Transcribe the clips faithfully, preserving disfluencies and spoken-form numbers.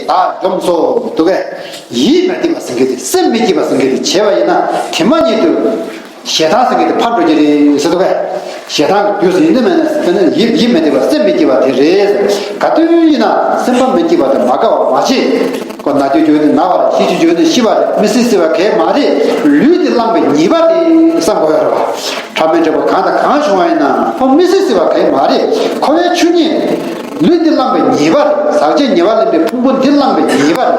བདག་འཇོམས་སོ་འདུག་གས། ཡིད་མི་བདེ་བ་ཟེར་མཁན་དེ་སེམས་མི་སྐྱིད་པ་ཟེར་མཁན་དེ་བྱས་པ་ཡིན་ན་དེ་མ་ཉིད་དུ་ཞེ་སྡང་ཟེར་མཁན་དེ་ཕར་འགྲོ་གི་རེད་ཟེར་འདུག་གས། ཞེ་སྡང་གི་རྒྱུ་ཟེར་ཡིན་དུ་མེད་ན་དེ་ནི་ཡིད་ཡིད་མི་བདེ་བ་སེམས་མི་སྐྱིད་པ་དེ་རེད་ཟེར། ག་དུས་ཡིན་ན་སེམས་པ་མི་སྐྱིད་པ་དེ་མ་དགའ་བ་མ་བྱེད། ཁོ་ན་རྒྱུ་རྒྱུ་ནི་ན་བ་རེད། ཤི་རྒྱུ་རྒྱུ་ནི་ཤི་བ་རེད། མི་སྲིད་སྲིད་པ་གས་མ་རེད། ལུས་འདི་བླངས་པའི་ཉེས་པ་དེ་བསམ་དགོས་ཡོད་རེད་བ། ཕྲ་མོའི་འབྲས་བུ་གང་དང་གང་བྱུང་བ་ཡིན་ན་ཁོ་མི་སྲིད་སྲིད་པ་གས་མ་རེད། ཁོ་བའི་ཆོས་ཉིད། ལུས་འདི་བླངས་པའི་ཉེས་པ་རེད། ཟག་བཅས་ཉེས་པ་ལེན་པའི་ཕུང་པོ་འདི་བླངས་པའི་ཉེས་པ་རེད།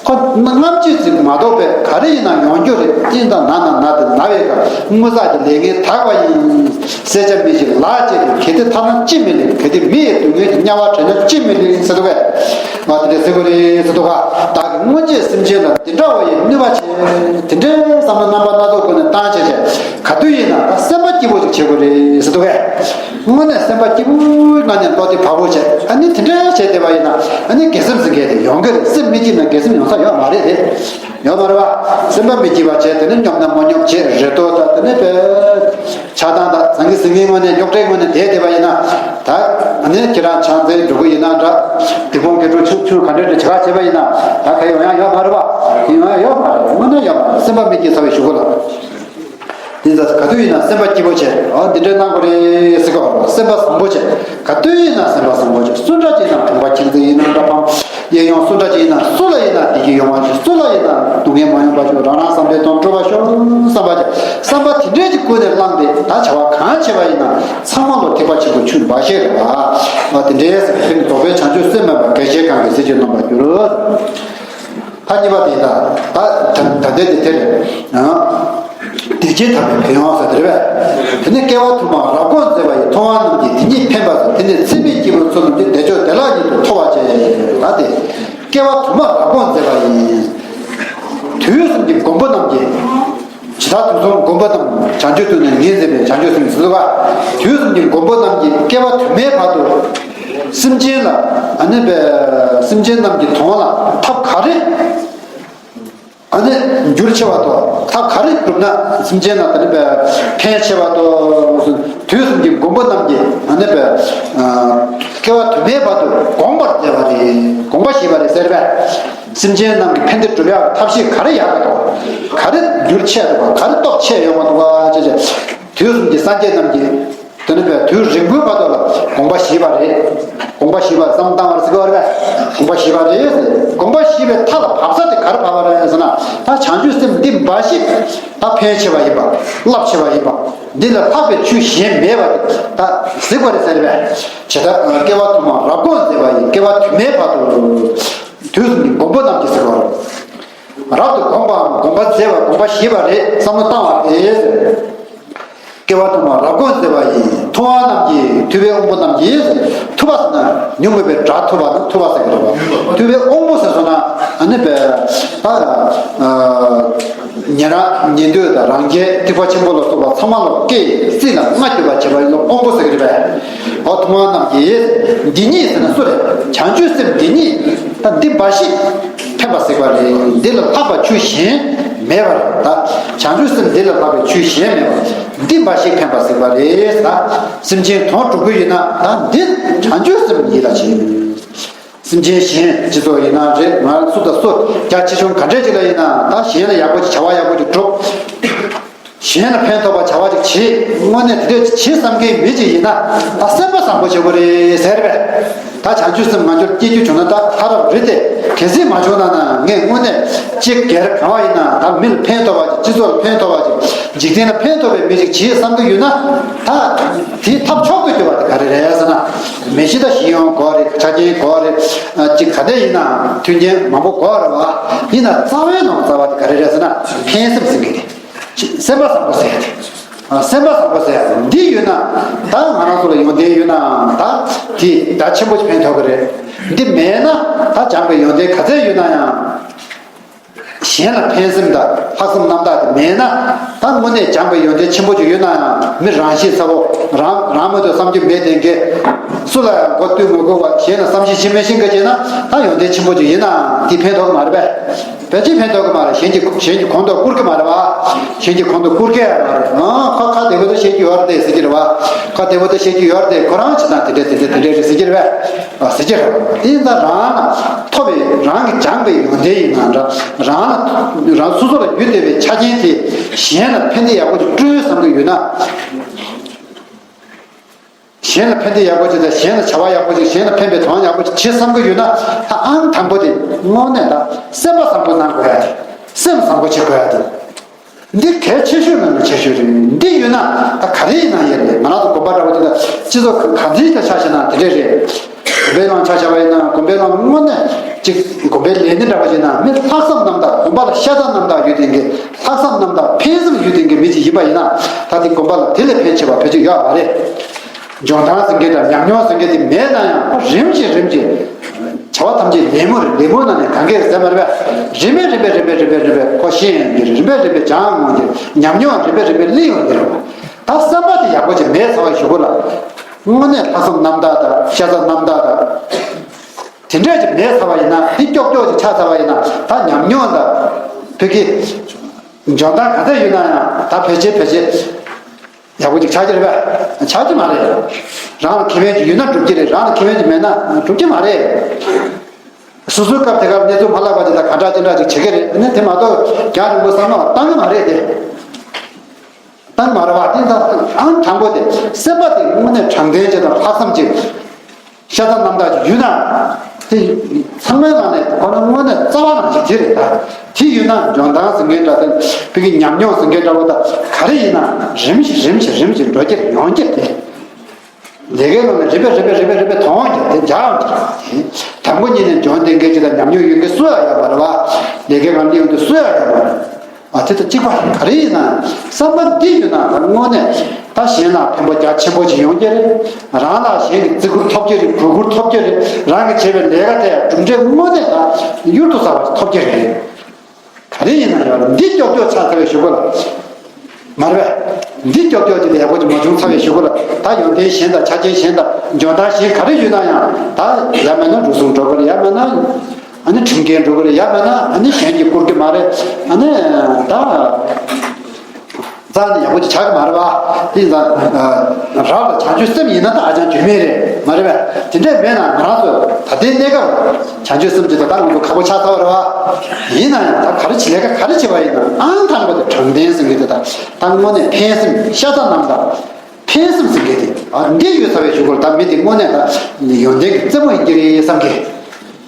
ཁོ་རྔམ་བརྗིད་ཅིག་མ་གཏོགས་པའི་ག་རེ་ཡིན་ན་ཡོང་རྒྱུ་རེད། ཨིན་ད་ན་ན་ན་དེ་ན་བའི་ཀ་སྔོ་བསངས་ཀྱི་ལས་ངན་དག་པ་ཡིན། བསད་བྱ་མི་ཞིག་ལག་བཅད་དེ་གལ་ཏེ་ཐར་ན་ཅི་མི་ལེགས། གལ་ཏེ་མི་ཡི་སྡུག་བསྔལ་གྱི་དམྱལ་བ་བྲལ་ན་ཅི་མི་ལེགས་ཟེར་འདུག་གས། ང་དེ་འདྲ་ཟེར་དགོས་རེད་ཟེར་འདུག་ག། བདག་གིས་སྔོན་ཆད་སེམས་ཅན་ལ་འདི་འདྲ་བ་ཡི་གནོད་པ་བྱས། དེ་འདྲའི་བསམ་བློ་རྣམ་པ་སྣ་ཚོགས་ཀུན་ནས་བཏང་བྱས་བྱས་ག་དུས་ཡིན་ན་ད་སེམས་པ་སྐྱིད་པོ་ཅིག་བྱེད་དགོས་རེད་ཟེར་འདུག་གས། དངོས་གནས་སེམས་པ་སྐྱིད་པོའི་ངང་ནས་བློ་བདེ་བག་ཕེབས་བྱས། ཨ་ནི་དེ་འདྲ་བྱས་བསྡད་པ་ཡིན་ན་ཨ་ནི་དགེ་སེམས་ཟེར་མཁན་དེ་ཡོང་གི་རེད། སེམས་མི་སྐྱིད་ན་དགེ་སེམས་ཡོང་ས་ཡོད་མ་རེད་དེ། ཡོད་མ་རེད་བ། སེམས་པ་མི་སྐྱིད་པ་བྱས། དེ་ནི་སྙོམས་ན་མ་སྙོམས་བྱས། རེ་དོགས་དང་དེ་ནི་དཔེ་ཆགས་སྡང་དང་ཟང་ངི་ཟིང་ངིའི་ངང་ནས་རྙོག་དྲའི་ངང་ནས་བསྡད་བསྡད་པ་ཡིན་ན་ད་ཨ་ནི་ཁྱེད་རང་ཕྱག་འཚལ་འགྲོ་གི་ཡིན་ན་འདྲ། སྡིག་སྤོང་དགེ་སྒྲུབ་ཆུང་ཆུང་ག་འདྲ་འདྲ་བྱེད་ག་བྱས་པ་ཡིན་ན་ད་ག་ཡོང་ཡ་ཡོད་མ་རེད་བ། ཡོང་ཡ་ཡོད་མ་རེད། དངོས་གནས་ཡོད་མ་རེད། སེམས་པ་མི་སྐྱིད་ཚ་བའི་གཞུག་གུ་ལ། དེ་ཚོ་ག་དུས་ཡིན་ན་སེམས་པ་སྐྱིད་པོ་བྱས། ཨ་འདི་འདྲའི་གནང་དགོས་རེད་ཟེར་གི་བ། སེམས་པ་བཟང་པོ་བྱས། ག་དུས་ཡིན་ན་སེམས་པ་བཟང་པོ་བྱས། སུ་འདྲ་ཅིག་ན་གྲོང་པ་ཁྱིམ་མཚེས་ཡིན་ན་འདྲ་ཕམ། གཡས་གཡོན་སུ་འདྲ་ཅིག་ཡིན་ན་སུ་ལ་ཡིན་ན་བདེ་སྐྱིད་ཡོང་བ་ཞིག་སུ་ལ་ཡིན་ན་སྡུག་བསྔལ་མ་ཡོང་བ་ཞིག་རང་རང་བསམ་པའི་དོན་འགྲུབ་པ་ཤོག་བསམ་པ་བྱས། བསམ་པ་དེ་འདྲས་ཀྱི་ཀུན་ནས་བསླངས་ཏེ་ད་བྱ་བ་གང་བྱས་པ་ཡིན་ན་ཚང་མ་ལ་ཐེག་པ་ཆེན་པོའི་ཆོས་འབའ་ཞིག་རེད་བ། དེ་འདྲས་ཟེར་བའི་རྫོགས་པའི་བྱང་ཆུབ་སེམས་མེད་པར་འགལ་བྱེད་གང་གིས་ཟིལ་གྱིས་གནོན་པར་འགྱུར། ཐ་སྙད་པ་དེ་ཡིན་ད། ད་ད་ལྟའི་དེ་དེ་རེད། བདེ་སྐྱིད་དམ་པའི་ཕན་ཡོན་ཟེར་དེ་རེད་པས། དེ་ནས་སྐྱེ་བ་དུ་མར་རབ་དགོངས་མཛད་པ་ཡི། མཐོང་བ་རྣམས་ཀྱིས་དེ་ཉིད་ཕན་པ་དང་། དེ་ནས་ཚད་མེད་སྐྱེས་བུ་ཚོ་རྣམས་ཀྱིས། བདེ་མཆོག་བདེ་བླག་ཉིད་དུ་ཐོབ་པར་བྱེད། ད་དེ་སྐྱེ་བ་དུ་མར་རབ་དགོངས་མཛད་པ་ཡི། དུས་གསུམ་གྱི་མགོན་པོ་རྣམས་ཀྱིས། ཇི་ལྟར་དུས་གསུམ་མགོན་པོ་རྣམས། བྱང་ཆུབ་ཏུ་ནི་ངེས་མཛད་པའི་བྱང་ཆུབ་སེམས་ཟེར་བ། དུས་གསུམ་གྱི་མགོན་པོ་རྣམས་ཀྱིས་སྐྱེ་བ་དུ་མའི་བར་དུ་སེམས་ཅན་ལ་ཨ་ནི་སེམས་ཅན་རྣམས་ཀྱི་དོན་ལ་ཐབས་ག་རེ་ཨ་ནི་འགྱུར་ཆེ་བ་དང་། ཐབས་ག་རེ་བསྒྲུབས་ན་སེམས་ཅན་ལ་ཨ་ནི་ཕན་ཆེ་བ་དང་། དུས་གསུམ་གྱི་མགོན་པོ་རྣམས་ཀྱིས་ཨ་ནི་སྐྱེ་བ་དུ་མའི་བར་དུ་དགོངས་པར་མཛད་པ་རེད། དགོངས་པ་བཞེས་པ་རེད་ཟེར་བས། སེམས་ཅན་རྣམས་ཀྱི་ཕན་བདེ་སྒྲུབ་ཡག་ཐབས་ཤེས་ག་རེ་ཡག་གི་འདུག་ག་རེ་འགྱུར་ཆེ་འདུག་ག་ག་རེ་སྟོབས་ཆེ་ཡོང་གི་འདུག་ག་ཅེས་བྱས། དུས་གསུམ་གྱི་སངས་རྒྱས་རྣམས་ཀྱིས་དེ་ནི་བས་དུས་རིང་པོའི་བར་དུ་ལ་དགོངས་པ་བཞེས་པ་རེད། དགོངས་པ་བཞེས་པ་བསམ་བཏང་བར་ཟེར་བ་རེད། དགོངས་པ་བཞེས་པ་རེད། དགོངས་པ་བཞེས་པའི་མཐའ་ལ་བབས་ས་དེ་ག་རེ་བབས་པ་རེད་ཟེར་ན། ད་བྱང་ཆུབ་སེམས་འདི་འབའ་ཞིག་ད་ཕན་ཆེ་བ་ཡིན་པ། རླབས་ཆེ་བ་ཡིན་པ། འདི་ལས་ལྷག་པའི་ཆོས་གཞན་མེད་པ་དེ་ད་གཟིགས་པ་རེད་ཟེར་བས། ཇི་ལྟར་སྐྱེ་བ་དུ་མར་རབ་དགོངས་མཛད་པ་ཡི། སྐྱེ་བ་དུ་མའི་བར་དུ་དུས་གསུམ་གྱི་མགོན་པོ་རྣམས་ཀྱིས་ཟེར་བ་རེད། རབ་ཏུ་དགོངས་པའམ་དགོངས་པ་མཛད་པ། དགོངས་པ་བཞེས་པ་རེད། བསམ་བློ་བཏང་བ་རེད། སྐྱེ་བ་དུ་མར་རབ་དགོངས་མཛད་པ་ཡི། མཐོང་བ་རྣམས་ཀྱིས། ཐུབ་པའི་དབང་པོ་རྣམས་ཀྱིས། ཐུབ་པ་ཟེར་ན་ཉོན་མོངས་པའི་དགྲ་ཐུབ་པ་ན་ཐུབ་པ་ཟེར་གྱི་རེད་པ། ཐུབ་པའི་དབང་པོ་ཟེར་སོང་ན་ཨ་ནི་པའི་ད་ཉན་རང་ཉན་ཐོས་དང་རང་རྒྱལ་ཐེག་པ་ཆེན་པོ་ལ་སོགས་པ་ཚང་མ་ལ་སྐྱེ་སྲིད་ལ་མངའ་གྱུར་པ་བྱེད་པ་ཡིན་ལ་དབང་པོ་ཟེར་གྱི་རེད་པས། འོ་མཐོང་བ་རྣམས་ཀྱིས། འདི་ཉིད་ཟེར་ན་སུ་རེད། བྱང་ཆུབ་སེམས་འདི་ཉིད་ད་འདི་འབའ་ཞིག་ཕན་པ་གཟིགས་པ་རེད། འདི་ལས་ལྷག་པ་ཆོས་གཞན་མེད་པར། ད་བྱང་ཆུབ་སེམས་འདི་ལས་ལྷག་པའི་ཆོས་གཞན་མེད་པར་འདི་འབའ་ཞིག་ཕན་པ་གཟིགས་པ་རེད། ད་སེམས་ཅན་དོན་སྒྲུབ་ཀྱི་ཡིན་ན་ད་འདི་བྱང་ཆུབ་སེམས་ཡིད་ལ་བྱེད། སེམས་ཅན་གཞན་སྤྱི་ཚོགས་ཡིན་ན་རེད། ང་སུ་དང་སུ་རྒྱ་ཆེ་ཆུང་ག་འདྲས་ཅིག་ལ་ཡིན་ན་ད་གཞན་ལ་ཡག་པོ་ཅིག་བྱ་བ་ཡག་པོ་ཅིག་སྒྲུབ། གཞན་ལ་ཕན་ཐོགས་པ་བྱ་བ་ཅིག་བྱེད། དངོས་གནས་དེ་འདྲ་བྱེད་བསམ་མཁན་མི་ཅིག་ཡིན་ན་ད་སེམས་པ་བཟང་པོ་བྱེད་དགོས་རེད་ཟེར་བས། ད་བྱང་ཆུབ་སེམས་ང་ཚོར་སྐྱེ་རྒྱུ་བྱུང་ན་ད་ལྷ་རབ་རི་སྟེ་གལ་སྲིད་མ་བྱུང་ན་ན་ངས་དངོས་གནས་ཅིག་སྒེར་གང་བ་ཡིན་ན་ད་མི་ལ་ཕན་ཐོགས་པ་ཅིག་སྤྱི་ཚོགས་ལ་ཕན་ཐོགས་པ་ཅིག་འཇིག་རྟེན་ལ་ཕན་ཐོགས་པའི་མི་ཅིག་བྱེད་བསམ་གི་ཡོད་ན་ད་དེའི་ཐབས་མཆོག་ཏུ་གྱུར་པ་དེ་ག་རེ་རེད་ཟེར་ན། མི་གཞི་ད་ཤེས་ཡོན་དགོས་རེད། ཆ་རྐྱེན་དགོས་རེད། ཅིག་ག་འདྲ་ཡིན་ན་མཐུན་རྐྱེན་མང་པོ་དགོས་རེད་བ། ཡིན་ན་རྩ་བའི་ནང་རྩ་བ་དེ་ག་རེ་རེད་ཟེར་ན་ཕན་སེམས་ཟེར་མཁན་དེ། སེམས་པ་བཟང་པོ་ཟེར་ཡ་དེ། ཨ། སེམས་པ་བཟང་པོ་ཟེར་ཡ་འདི་ཡོད་ན་ད་ང་རང་ཚོ་ལ་ཡོན་ཏན་ཡོད་ན་ད་དེ་ད་ཆེན་པོ་ཕན་ཐོགས་ཀྱི་རེད། འདི་མེད་ན་ད་སྦྱངས་པའི་ཡོན་ཏན་ག་ཚད་ཡོད་ན་ཡང་། གཞན་ལ་ཕན་སེམས་དང་ལྷག་བསམ་རྣམ་དག་དེ་མེད་ན། ད་དངོས་གནས་སྦྱངས་པའི་ཡོན་ཏན་ཆེན་པོ་ཅིག་ཡོད་ན་ཡང་། མི་རང་ཤེས་ཚ་བོ། རང་རང་མ་གཏོགས་བསམ་རྒྱུ་མེད་དེ་འགས། སུ་ལ་ཡང་མགོ་བཏུད་མི་དགོས་པ། གཞན་ལ་བསམ་ཤེས་ཤེས་མེད་ཤེས་འགས་བྱས་ན། ད་ཡོན་ཏན་ཆེན་པོ་ཅིག་ཡིན་ན་དེ་ཕན་ཐོགས་ཀྱི་མ་རེད་པས། ཕལ་ཆེར་ཕན་ཐོགས་ཀྱི་མ་རེད། གཞན་གྱི་གཞན་གྱི་གོང་དུ་བཀུར་གྱི་མ་རེད་པ། གཞན་གྱི་གོང་དུ་བཀུར་གྱི་མ་རེད། ཨང་། ཁོ་ཁ་བདེ་པོ་དེ་བཤད་ཀྱི་ཡོད་རེད་དེ་ཟེར་གྱི་རེད་པ། ཁ་བདེ་པོ་དེ་བཤད་ཀྱི་ཡོད་རེད་དེ། ཁོ་རང་བྱེད་སྟངས་དེ་འདྲས་དེ་འདྲས་དེ་འདྲས་རེད་ཟེར་གྱི་རེད་པས། ཟེར་གྱི་རེད། དེ་ཡིན་ཙང་རང་ལ་ཐོབ་པའི། རང་གིས་སྦྱངས་པའི་ཡོན་ཏན་ཡིན་ན་འདྲ། རང་ལ། རང་སོ་སོ་ལ་རྒྱུས་བསྡད་པའི་ཆ་རྐྱེན་དེ་གཞན་ལ་ཕན་བདེ་ཡག་པོ་ཅིག་བསྐྲུན་བསམ་གྱི་ཡོད་ན། གཞན་ལ་ཕན་བདེ་ཡག་པོ་ཅིག་དང་། གཞན་ལ་བྱ་བ་ཡག་པོ་ཅིག་གཞན་ལ་ཕན་པའི་དོན་ཡག་པོ་ཅིག་བྱེད་བསམ་གྱི་ཡོད་ན། ད་ཨང་དང་པོ་དེ་དངོས་གནས་ད་སེམས་པ་བཟང་པོ་གནང་དགོས་ཡ་དེ། སེམས་བཟང་པོ་བྱེད་དགོས་ཡ་དེ། འདི་གལ་ཆེ་ཤོས་ནང་ནས་ཆེ་ཤོས་རེད། འདི་ཡོད་ན་ད་ག་རེ་ཡིན་ན་ཡོད་རེད། ང་རང་ཚོ་དགོན་པ་འདྲ་པོ་ཅིག་ལ་སྤྱི་ཚོགས་ག་འདྲའི་ཆ་བཞག་ན་དེ་འདྲས་རེད། དགོན་པའི་ནང་ཆ་བཞག་པ་ཡིན་ན། དགོན་པའི་ནང་དངོས་གནས་ཅིག་དགོན་པའི་ལས་སྣེ་འདྲ་པོ་བྱས་ན། མི་ལྷག་བསམ་རྣམ་དག་དགོན་པ་ལ་ཤ་ཚ་རྣམ་དག་ཡོད་མཁན་གྱི། ལྷག་བསམ་རྣམ་དག་ཕན་སེམས་ཡོད་མཁན་གྱི་མི་ཅིག་ཡིན་པ་ཡིན་ན། ད་དེ་དགོན་པ་ལ་དེ་ལས་ཕན་ཆེ་བ་ཕལ་ཆེར་ཡོད་མ་རེད། འཇོན་ཐང་ཟེར་མཁན་དང་ཉམས་མྱོང་ཟེར་མཁན་དེ་མེད་ན་ཡང་རིམ་བཞིན་རིམ་བཞིན། བྱ་བ་ཐམས་ཅད་ལད་མོ་རེད། ལད་མོ་ནང་ནས་གང་གས་ཟེར་མ་རེད་པས། རིམ་པས་རིམ་པས་རིམ་པས་རིམ་པས་རིམ་པས་ཁོ་ཤེས་ཡོང་གི་རེད། རིམ་པས་རིམ་པས་སྦྱང་ཡོང་གི་རེད། ཉམས་མྱོང་རིམ་པས་རིམ་པས་སླེབས་ཡོང་གི་རེད། ད་བསམ་པ་དེ་ཡག་པོ་ཅིག་མེད་ཚར་བའི་གཞུག་གུ་ལ། དངོས་གནས་ལྷག་བསམ་རྣམ་དག་དང་ཤ་ཚ་རྣམ་དག་དང་། དེ་འདྲས་ཅིག་མེད་ཚར་བ་ཡིན་ན། དེ་ཀྱོག་ཀྱོག་ཅིག་ཆགས་ཚར་བ་ཡིན་ན། ད་ཉམས་མྱོང་དང་བོད་ཀྱི་འཇོན་ཐང་ག་ཚད་ཡོད་ན་ཡང་། ད་ཕལ་ཆེར་ཕལ་ཆེར་ཡག་པོ་ཅིག་ཆགས་ཀྱི་རེད་པས། ཆགས་ཀྱི་མ་རེད། རང་ལ་ཁེ་ཕན་ཅིག་ཡོད་ན་འགྲུབ་ཀྱི་རེད། རང་ལ་ཁེ་ཕན་ཅིག་མེད་ན་འགྲུབ་ཀྱི་མ་རེད། སོ་སོའི་སྐབས་དེ་གར་གནས་ཚུལ་མ་ལྷག་པ་ཅིག་དང་། ག་འདྲ་ཅི་འདྲ་ཅིག་བྱེད་ཀྱི་རེད། ཨ་ནི་དེ་མ་གཏོགས་རྒྱང་རིང་པོ་བསམ་བློ་བཏང་གི་མ་རེད་དེ། བཏང་གི་མ་རེད་པ། དེ་ད་ཨང་དང་པོ་དེ། སེམས་པ་དེ་དངོས་གནས་དྲང་བདེན་ཅིག་དང་ལྷག་བསམ་ཅིག་ཤ་ཚ་རྣམ་དག་ཅིག་ཡོད་ན། དེ་ཚང་མའི་ནང་ནས་ཁོ་ན་དངོས་གནས་རྩ་བ་རང་ཅིག་དེ་རེད་ད། དེ་ཡོད་ན་འཇོན་ཐང་ཟེར་མཁན་འདྲ། དེ་བོད་ཀྱི་ཉམས་མྱོང་ཟེར་མཁན་འདྲ་པོ་དང་ག་རེ་ཡིན་ན། རིམ་བཞིན་རིམ་བཞིན་རིམ་བཞིན་འགྲོ་རྒྱུ་རེད། ཡོང་རྒྱུ་རེད། ལས་ཀའི་ནང་ནས་རིམ་པས་རིམ་པས་རིམ་པས་རིམ་པས་ཐོན་ཡོང་རྒྱུ་རེད། འཇགས་ཡོང་རྒྱུ་རེད། དང་པོ་ཉིད་ནས་འཇོན་ལྡན་མཁན་ཅིག་དང་ཉམས་མྱོང་ཡོད་མཁན་སུ་ཡང་ཡོད་མ་རེད་པ། ལས་ཀའི་སྒང་སླེབས་ཡོང་དུས་སུ་ཡང་ཡོད་མ་རེད། ཨ། དེ་དང་གཅིག་པ་རེད། ག་རེ་ཡིན་ན། བསམ་པ་འདི་ཡོད་ན་ད་དངོས་གནས་ད་གཞན་ལ་ཕན་པ་རྒྱ་ཆེན་པོ་ཅིག་ཡོང་རྒྱུ་རེད། རང་ལ་གཞན་གྱིས་བརྩི་བཀུར་ཐོབ་རྒྱུ་རེད། གུས་བཀུར་ཐོབ་རྒྱུ་རེད། རང་གིས་བྱས་པའི་ལས་ཀ་དེ་གྲུབ་འབྲས་དངོས་གནས་ད་གཡུར་དུ་ཟ་བ་ཐོབ་རྒྱུ་རེད། ག་རེ་ཡིན་ན་ཡང་འདི་ཀྱོག་ཀྱོག་ཆགས་ཚར་བའི་གཞུག་གུ་ལ། མ་རེད་པས། འདི་ཀྱོག་ཀྱོག་ཅིག་ལས་ཡག་པོ་ཅིག་མ་བྱུང་ཚར་བའི་གཞུག་གུ་ལ། ད་ཡོན་ཏན་གཞན་དང་ཆ་རྐྱེན་གཞན་དང་འཇོན་ཐང་གཞན་ག་རེ་ཡོད་ན་ཡང་། ད་ཡང་མིན་ན་རུལ་སུངས་འགྲོ་གི་རེད། ཡང་མིན་ན་ཨ་ནི་ཁྲིམས་འགལ་འགྲོ་གི་རེད། ཡང་མིན་ན་ཨ་ནི་གཞན་གྱིས་བཀུར་གྱི་མ་རེད། ཨ་ནི་ད་རྩ་ནས་ཡག་པོ་ཅིག་ཆགས་ཀྱི་མ་རེད་པ། དེ་ཡིན་ཙང་རབ་ལ་བྱང་ཆུབ་སེམས་ཡིན་ན་ད་ཨ་ཅང་འགྱོད་མེད་རེད། མ་རེད་པས། དེ་འདྲས་མེད་ན་ང་རང་ཚོ་ད་ལྟའི་གནས་སྐབས་བྱང་ཆུབ་སེམས་ཅིག་ད་ལྟ་ང་ཚོ་ཁག་པོ་ཆགས་ཚར་བ་རེད་པ། ཡིན་ན་ཡང་ད་ག་རེ་བྱེད། ལས་ཀ་ག་རེ་བྱེད་པ་ཡིན་ན་ཨང་དང་པོ་དེ་དྲང་བདེན་ཟེར་མཁན་དེ་དང་། ད་དངོས་གནས་ཕན་སེམས། ཤ་ཚ་རྣམ་དག་ཕན་སེམས་ཟེར་མཁན་དེ། ཨ། འདི་ཡོད་ཚར་བའི་གཞུག་གུ་ལ་ད་མི་དེ་དངོས་གནས་ད་ཡོན་ཏན་གྱི་རྩེ་མོ་ཡིན་གྱི་རེད་བསམ་གི།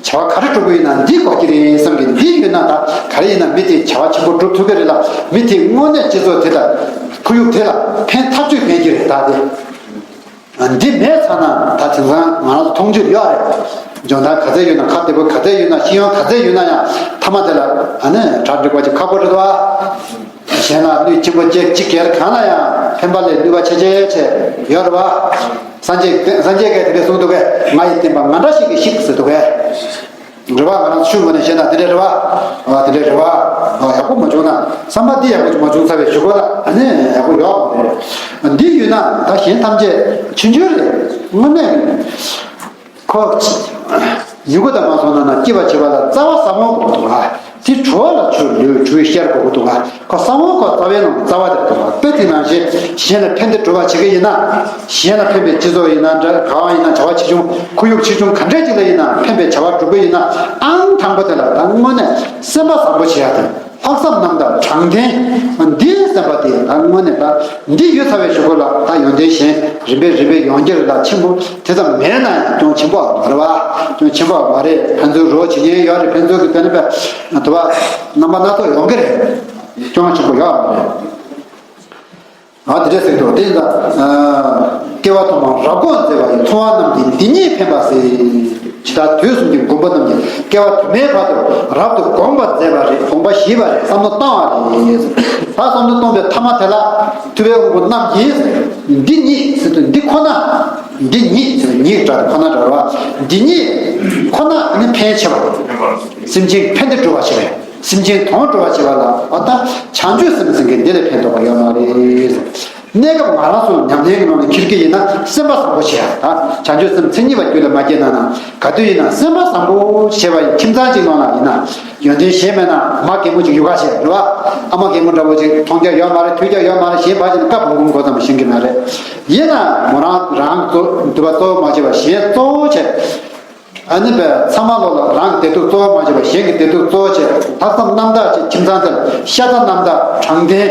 བྱ་བ་ག་རེ་སྒྲུབ་དགོས་ཡིན་ན་འདི་དགོས་ཀྱི་རེད་བསམ་གི། འདི་ཡོད་ན་ད་ག་རེ་ཡིན་ན་མི་དེ་བྱ་བ་ཆེན་པོ་སྒྲུབ་ཐུབ་ཀྱི་རེད་ལ། མི་དེ་དངོས་གནས་སྤྱི་ཚོགས་དེ་དང་ཁོར་ཡུག་དེ་ལ་ཕན་ཐག་ཆོད་ཕན་གྱི་རེད་ད་དེ། འདི་མེད་ཚར་ན་ད་དེང་སང་ང་རང་ཚོ་མཐོང་ཆོས་ཡོད་རེད། འཇོན་ཐང་ག་ཚད་ཡོད་ན། ཁ་བདེ་པོ་ག་ཚད་ཡོད་ན། ཤེས་ཡོན་ག་ཚད་ཡོད་ན་ཡང་། མཐའ་མ་དེ་ལ་ཨ་ནི་གྲ་སྒྲིག་པ་ཅིག་ཁག་པོ་རེད་དོ། གཞན་ལ་གནོད་ཆེན་པོ་བྱེད། ཅི་དགེ་གང་ལ་ཡང་ཕན་པ་ལས་ནུས་པ་ཆེ་ཆེ་ཆེ་ཡོད་རེད་པ། སངས་རྒྱས་སངས་རྒྱས་ཀྱིས་དེ་འདྲ་གསུངས་འདུག་གས། ང་ཡི་བསྟན་པ་ང་འདྲ་ཞིག་གིས་ཤིག་ཟེར་འདུག་གས། རེད་པ། ང་རང་ཚོ་ཆུང་ངུ་ནས་བཤད་ན་དེ་འདྲ་རེད་པ། ཨ། དེ་འདྲ་རེད་པ། ཨ། ཡག་པོ་མ་བྱུང་ན། བསམ་པ་འདི་ཡག་པོ་ཅིག་མ་བྱུང་ཚར་བའི་གཞུག་གུ་ལ་ཨ་ནི་ཡག་པོ་ཡོད་མ་རེད། འདི་ཡོད་ན་ད་གཞན་ཐམས་ཅད་ཆུང་ཆུང་རེད། དངོས་གནས། ཁོ་མྱུ་གུ་དང་མ་སོང་ན་ན་སྐྱེ་བ་བྱེད་པ་ལ་རྩ་བ་ཟབ་མོ་དགོས་འདུག་ཨ། དེ་གྲོ་བ་ལ་ཆུ་ལོས་གྲུའི་ཤར་དགོས་འདུག་ཨ། ཁོ་ས་བོན་ཁོ་རྩ་བའི་ནང་རྩ་བ་དེ་འདུག་ཨ། དཔེ་དེ་ནང་བཞིན་གཞན་ལ་ཕན་བདེ་སྒྲུབ་པ་བྱེད་ཀྱི་ཡིན་ན། གཞན་ལ་ཕན་པའི་སྤྱི་ཚོགས་ཡིན་ན་འདྲ། གང་ཡིན་ན་བྱ་བ་ཆེ་ཆུང་ཁོར་ཡུག་ཆེ་ཆུང་ག་འདྲས་ཅིག་ལ་ཡིན་ན་ཕན་པའི་བྱ་བ་སྒྲུབ་ཀྱི་ཡིན་ན། ཨང་དང་པོ་དེ་ལ་ད་དངོས་གནས་སེམས་པ་བཟང་པོ་བྱེད་ཡ་དང་། ལྷག་བསམ་རྣམ་དག་དྲང་བདེན། འདིའི་སེམས་པ་དེ་ད་དངོས་གནས་ད་འདི་ཡོད་ཚར་བའི་གཞུག་གུ་ལ་ད་ཡོན་ཏན་གཞན་རིམ་པས་རིམ་པས་ཡོང་རྒྱུ་རེད། ད་ཆེན་པོ་དེ་ཙམ་མེད་ན་ཡང་སྐྱོན་ཆེན་པོ་མ་རེད་པ། སྐྱོན་ཆེན་པོ་མ་རེད། ཕན་ཚུན་རོགས་བྱེད་མཁན་ཡོད་རེད། ཕན་ཚུན་གྱི་དེ་ནི་པས་དུ་བ་རྣམ་པ་སྣ་ཚོགས་ཡོང་གི་རེད། སྐྱོན་ཆེན་པོ་ཡོད་མ་རེད། ཨ། དེ་འདྲ་ཟེར་འདུག་དེ་ཡིན་ཙང་། ཨ། སྐྱེ་བ་ཐོག་མར་རབ་དགོངས་མཛད་པ་ཡི། མཐོང་བ་རྣམས་ཀྱིས་འདི་ཉིད་ཕན་པ་གཟིགས། ཇི་ལྟར་དུས་གསུམ་གྱི་མགོན་པོ་རྣམས་ཀྱིས། སྐྱེ་བ་དུ་མའི་བར་དུ་རབ་ཏུ་དགོངས་པར་མཛད་པ་རེད། དགོངས་པ་བཞེས་པ་རེད། བསམ་བློ་བཏང་བ་རེད། ད་བསམ་བློ་གཏོང་བའི་ཐ་མ་དེ་ལ་ཐུབ་པའི་དབང་པོ་རྣམས་ཀྱིས། འདི་ཉིད་ཟེར་དུས་འདི་ཁོ་ན། འདི་ཉིད་ཟེར་དུས་ཉིད་འདྲ་ཁོ་ན་འདྲ་བ། འདི་ཉིད་ཁོ་ན་ནི་ཕན་ཆེ་བ། སེམས་ཅན་ཕན་བདེ་སྒྲུབ་པ་ཞིག་རེད། སེམས་ཅན་དོན་སྒྲུབ་པར་བྱེད་པ་ལ་འོ་ད་བྱང་ཆུབ་སེམས་ཟེར་མཁན་འདི་ལས་ཕན་ཐོགས་པ་ཡོད་མ་རེད། གནས་སྐབས་ང་རང་ཚོ་ཉམས་ལེན་གྱི་ནང་ནས་འཁྱེར་གྱི་ཡིན་ན་སེམས་པ་བཟང་པོ་བྱེད་ཡ། ད་བྱང་ཆུབ་སེམས་མཚན་ཉིད་པ་རྒྱུད་ལ་མ་སྐྱེས་ན་ན་ག་དུས་ཡིན་ན་སེམས་པ་བཟང་པོ་བྱེད་པ་ཡི་ཁྱིམ་ཚང་གཅིག་ནང་ལ་ཡིན་ན་ཡོན་ཏན་གཞན་མེད་ན་མ་རྒན་མོ་ཅིག་ཡོད་ག་བྱེད་རེད་བ། ཨ་མ་རྒན་མོ་འདྲ་བོ་ཅིག་མཐོང་རྒྱ་ཡོད་མ་རེད། ཐོས་རྒྱ་ཡོད་མ་རེད། གཞན་ཕར་ཕྱིན་ན་བཀའ་འབུམ་གོ་ཙམ་ཤེས་ཀྱི་མ་རེད། ཡིན་ན་མོ་རང་རང་གི་འདོད་པ་གཙོ་བོ་མ་བྱས་པ་གཞན་གཙོ་བོ་བྱས། ཨ་ནི་པས་ཚང་མ་ལོག་ལ་རང་གི་བདེ་སྡུག་གཙོ་བོ་མ་བྱས་པ་གཞན་གྱི་བདེ་སྡུག་གཙོ་བོ་བྱས། ལྷག་བསམ་རྣམ་དག་ཅིག་ཁྱིམ་ཚང་དེར་ཤ་ཚ་རྣམ་དག་དྲང་བདེན་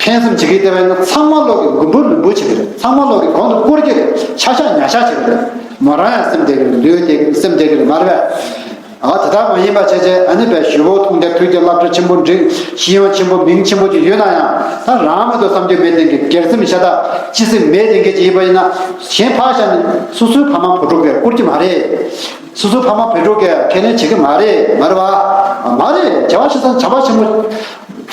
ཕན་སེམས་བྱེད་ཀྱི་བསྡད་པ་ཡིན་ན་ཚང་མ་ལོག་གི་མགོན་པོ་ལུས་པོ་བྱེད་ཀྱི་རེད། ཚང་མ་ལོག་གི་གོང་དུ་བཀུར་གྱི་རེད། ཆ་ཤ་ཉ་ཤ་བྱེད་ཀྱི་རེད། མོ་རང་ཡང་སེམས་བདེ་གི་རེད། ལུས་བདེ་གི་སེམས་བདེ་གི་རེད་མ་རེད་པས། ཨ་དེ་ལྟར་མ་ཡིན་པ་བྱས་བྱས་ཨ་ནི་པས་ཞུ་བོ་མཐོང་རྒྱ་ཐོས་རྒྱ་སློབ་གྲྭ་ཆེན་པོ་འགྲིག་ཤེས་ཡོན་ཆེན་པོ་མིང་ཆེན་པོ་ཅིག་ཡོད་ན་ཡང་ད་རང་མ་གཏོགས་བསམ་རྒྱུ་མེད་དེང་གི་སྒེར་སེམས་ཤ་སྟག་སྤྱི་སེམས་མེད་དེང་གི་ཅིག་ཡིན་པ་ཡིན་ན་གཞན་ཕར་བཞག་ནས་སོ་སོའི་ཕ་མ་བུ་ཕྲུག་གིས་བཀུར་གྱི་མ་རེད། སོ་སོའི་ཕ་མ་བུ་ཕྲུག་གིས་ཁས་ལེན་བྱེད་ཀྱི་མ་རེད་མ་རེད་བ། མ་རེད། བྱ་བ་བྱེད་ས་བྱ་བ་ཆེན་པོ་བྱ་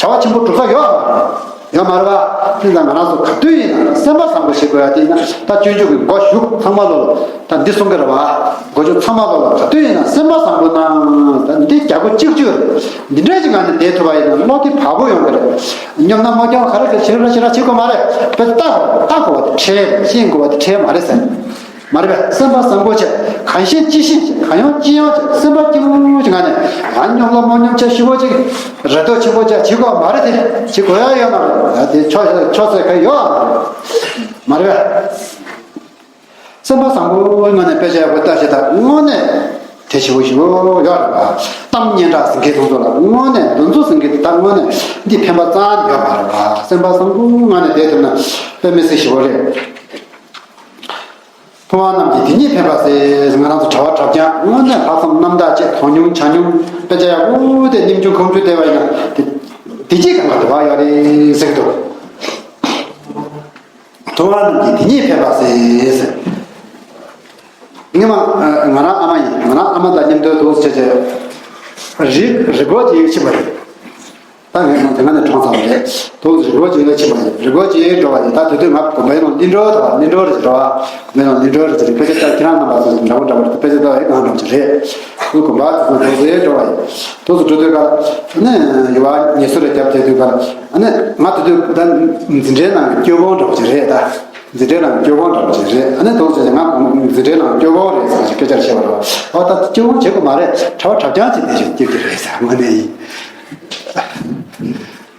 བ་ཆེན་པོ་སྒྲུབ་ས་ཡོད་མ་རེད། ཡོད་མ་རེད་བ། དེ་ཙང་ང་རང་ཚོ་ག་དུས་ཡིན་ན་སེམས་པ་བཟང་པོ་ཞིག་དགོས་ཡ་དེ་ཡིན་ན་ད་སྤྱོད་འཇུག་གི་མགོ་གཞུག་ཚང་མ་ལོ་ལ་ད་འདི་གསུང་གི་རེད་བ། མགོ་གཞུག་ཚང་མ་ལོ་ལ་ག་དུས་ཡིན་ན་སེམས་པ་བཟང་པོ་གནང་ད་འདི་རྒྱལ་པོ་གཅིག་གྱུར་འདི་འདྲ་ཞིག་ང་ནི་བསྡད་ཐུབ་པ་ཡིན་ན་བློ་གཏད་བག་པོ་ཡོང་གི་རེད། སྙོམས་ན་མ་སྙོམས་ག་རེ་ག་བྱེད་ར་བྱེད་ར་བྱེད་དགོས་མ་རེད། དཔེ་ལྟ་དགོས་ལྟ་དགོས་པ་དེ་ཁྲེལ་ཤེས་དགོས་པ་དེ་ཁྲེལ་མ་རེད་ཟེར། མ་རེད་པས། སེམས་པ་བཟང་པོ་བྱས། གང་ཤེས་ཅི་ཤེས་བྱས། གང་ཡོང་ཅི་ཡོང་བྱས། སེམས་པ་སྐྱིད་པོ་ཅིག་ང་ནས་ང་སྙོམས་ལ་མ་སྙོམས་བྱས་ཞུ་བོ་ཅིག་རེ་དོགས་ཆེན་པོ་བྱས་བྱེད་དགོས་མ་རེད། དེ་བྱེད་དགོས་ཡ་ཡོད་མ་རེད། དེ་ཆོག་ཆོག་ཚོད་ག་ཡོད་མ་རེད། མ་རེད་པས། སེམས་པ་བཟང་པོ་ངོས་ནས་དཔེ་ཆ་ཡག་པོ་ལྟ་ཞེ་ད་དངོས་གནས་དེ་ཞེ་པོ་ཞེ་པོ་ཡོད་རེད་པ། གཏམ་སྙན་གྲགས་ཟིན་མཁན་དེ་ཚོ་ལ་དངོས་གནས་འདི་ཚོ་ཟིན་མཁན་དེ་ད་དངོས་གནས་འདི་ཕན་པ་རྩ་ནས་ཡོད་མ་རེད་པ། སེམས་པ་བཟང་པོ་ངོས་ནས་བསྡད་ཐུབ་ན་དཔེ་མི་སྲིད་ཞེ་པོ་རེད། མཐོང་བ་རྣམས་ཀྱིས་དེ་ཉིད་ཕན་པ་ཟེར། ང་རང་ཚོ་གྲྭ་པ་གྲྭ་རྐྱང་དངོས་གནས་ལྷག་བསམ་རྣམ་དག་ཅིག་དོ་སྙོམས་ཆ་སྙོམས་དཔེ་ཆ་ཡག་པོ་དེ་སྙིང་རྗེ་ཁོང་ཁྲོ་དེ་བ་ཡིན་ན་དེ་དེ་ཅིག་གང་ག་དེ་བ་ཡོད་རེད་ཟེར་གི་འདུག་མཐོང་བ་རྣམས་ཀྱིས་དེ་ཉིད་ཕན་པ་ཟེར། ངས་མ་ང་རང་ཨ་མ་ཡིན། ང་རང་ཨ་མ་དང་མཉམ་དུ་འདུག་བྱས་བྱས་རི་རི་སྒོ་ཅིག་ཕྱིན་པ་རེད། ད་ངས་མ་དེ་སྔ་ནས་གྲོངས་ཚར་བ་རེད། དུ་རི་སྒོ་ཅིག་ལ་ཕྱིན་པ་ཡིན། རི་སྒོ་ཅིག་འགྲོ་བ་ཡིན། ད་དེ་དུས་ང་དགོན་པའི་ནང་ལི་འགྲོ་དང་ལི་འགྲོ་རེད་འགྲོ་བ། དགོན་པའི་ནང་ལི་འགྲོ་རེད་ཟེར། དཔེ་ཆ་ལྟ་ཁྱེད་རང་རྣམ་པ་ཚོ་འདྲ་པོ་འདྲ་པོ་རེད། དཔེ་ཆ་ལྟ་བའི་སྒང་འགྲོ་གི་རེད། དུ་དགོན་པ་དེ་ཚོ་འགྲོ་ཚེ་འགྲོ་བ་ཡིན། དུ་སུ་འགྲོ་དུས་ག་ནས་ཡུ་བ་ངལ་གསོ་རེ་རྒྱབ་དེ་དུས་ག་ནས་ང་དེ་དུས་ད་འཛིན་གྲྭའི་ནང་གི་སྐྱོ་པོ་འདྲ་པོ་ཅིག་རེད་ད། འཛིན་གྲྭའི་ནང་སྐྱོ་པོ་འདྲ་པོ་ཅིག་རེད། ཨ་ནི་དུ་ཟེར་ང་འཛིན་གྲྭའི་ནང་སྐྱོ་པོ་རེད་ཟེར་སྐད་ཆ་བཤད་པ་རེད། ཨོ་ད་སྐྱོ་པོ་བྱེད་དགོས་མ་རེད། གྲྭ་པ་གྲྭ་རྐྱང་བྱེད་དེ་ཞིག་སྐྱིད་ཀྱི་རེད་ཟེར་དངོས་གནས་ཡིན།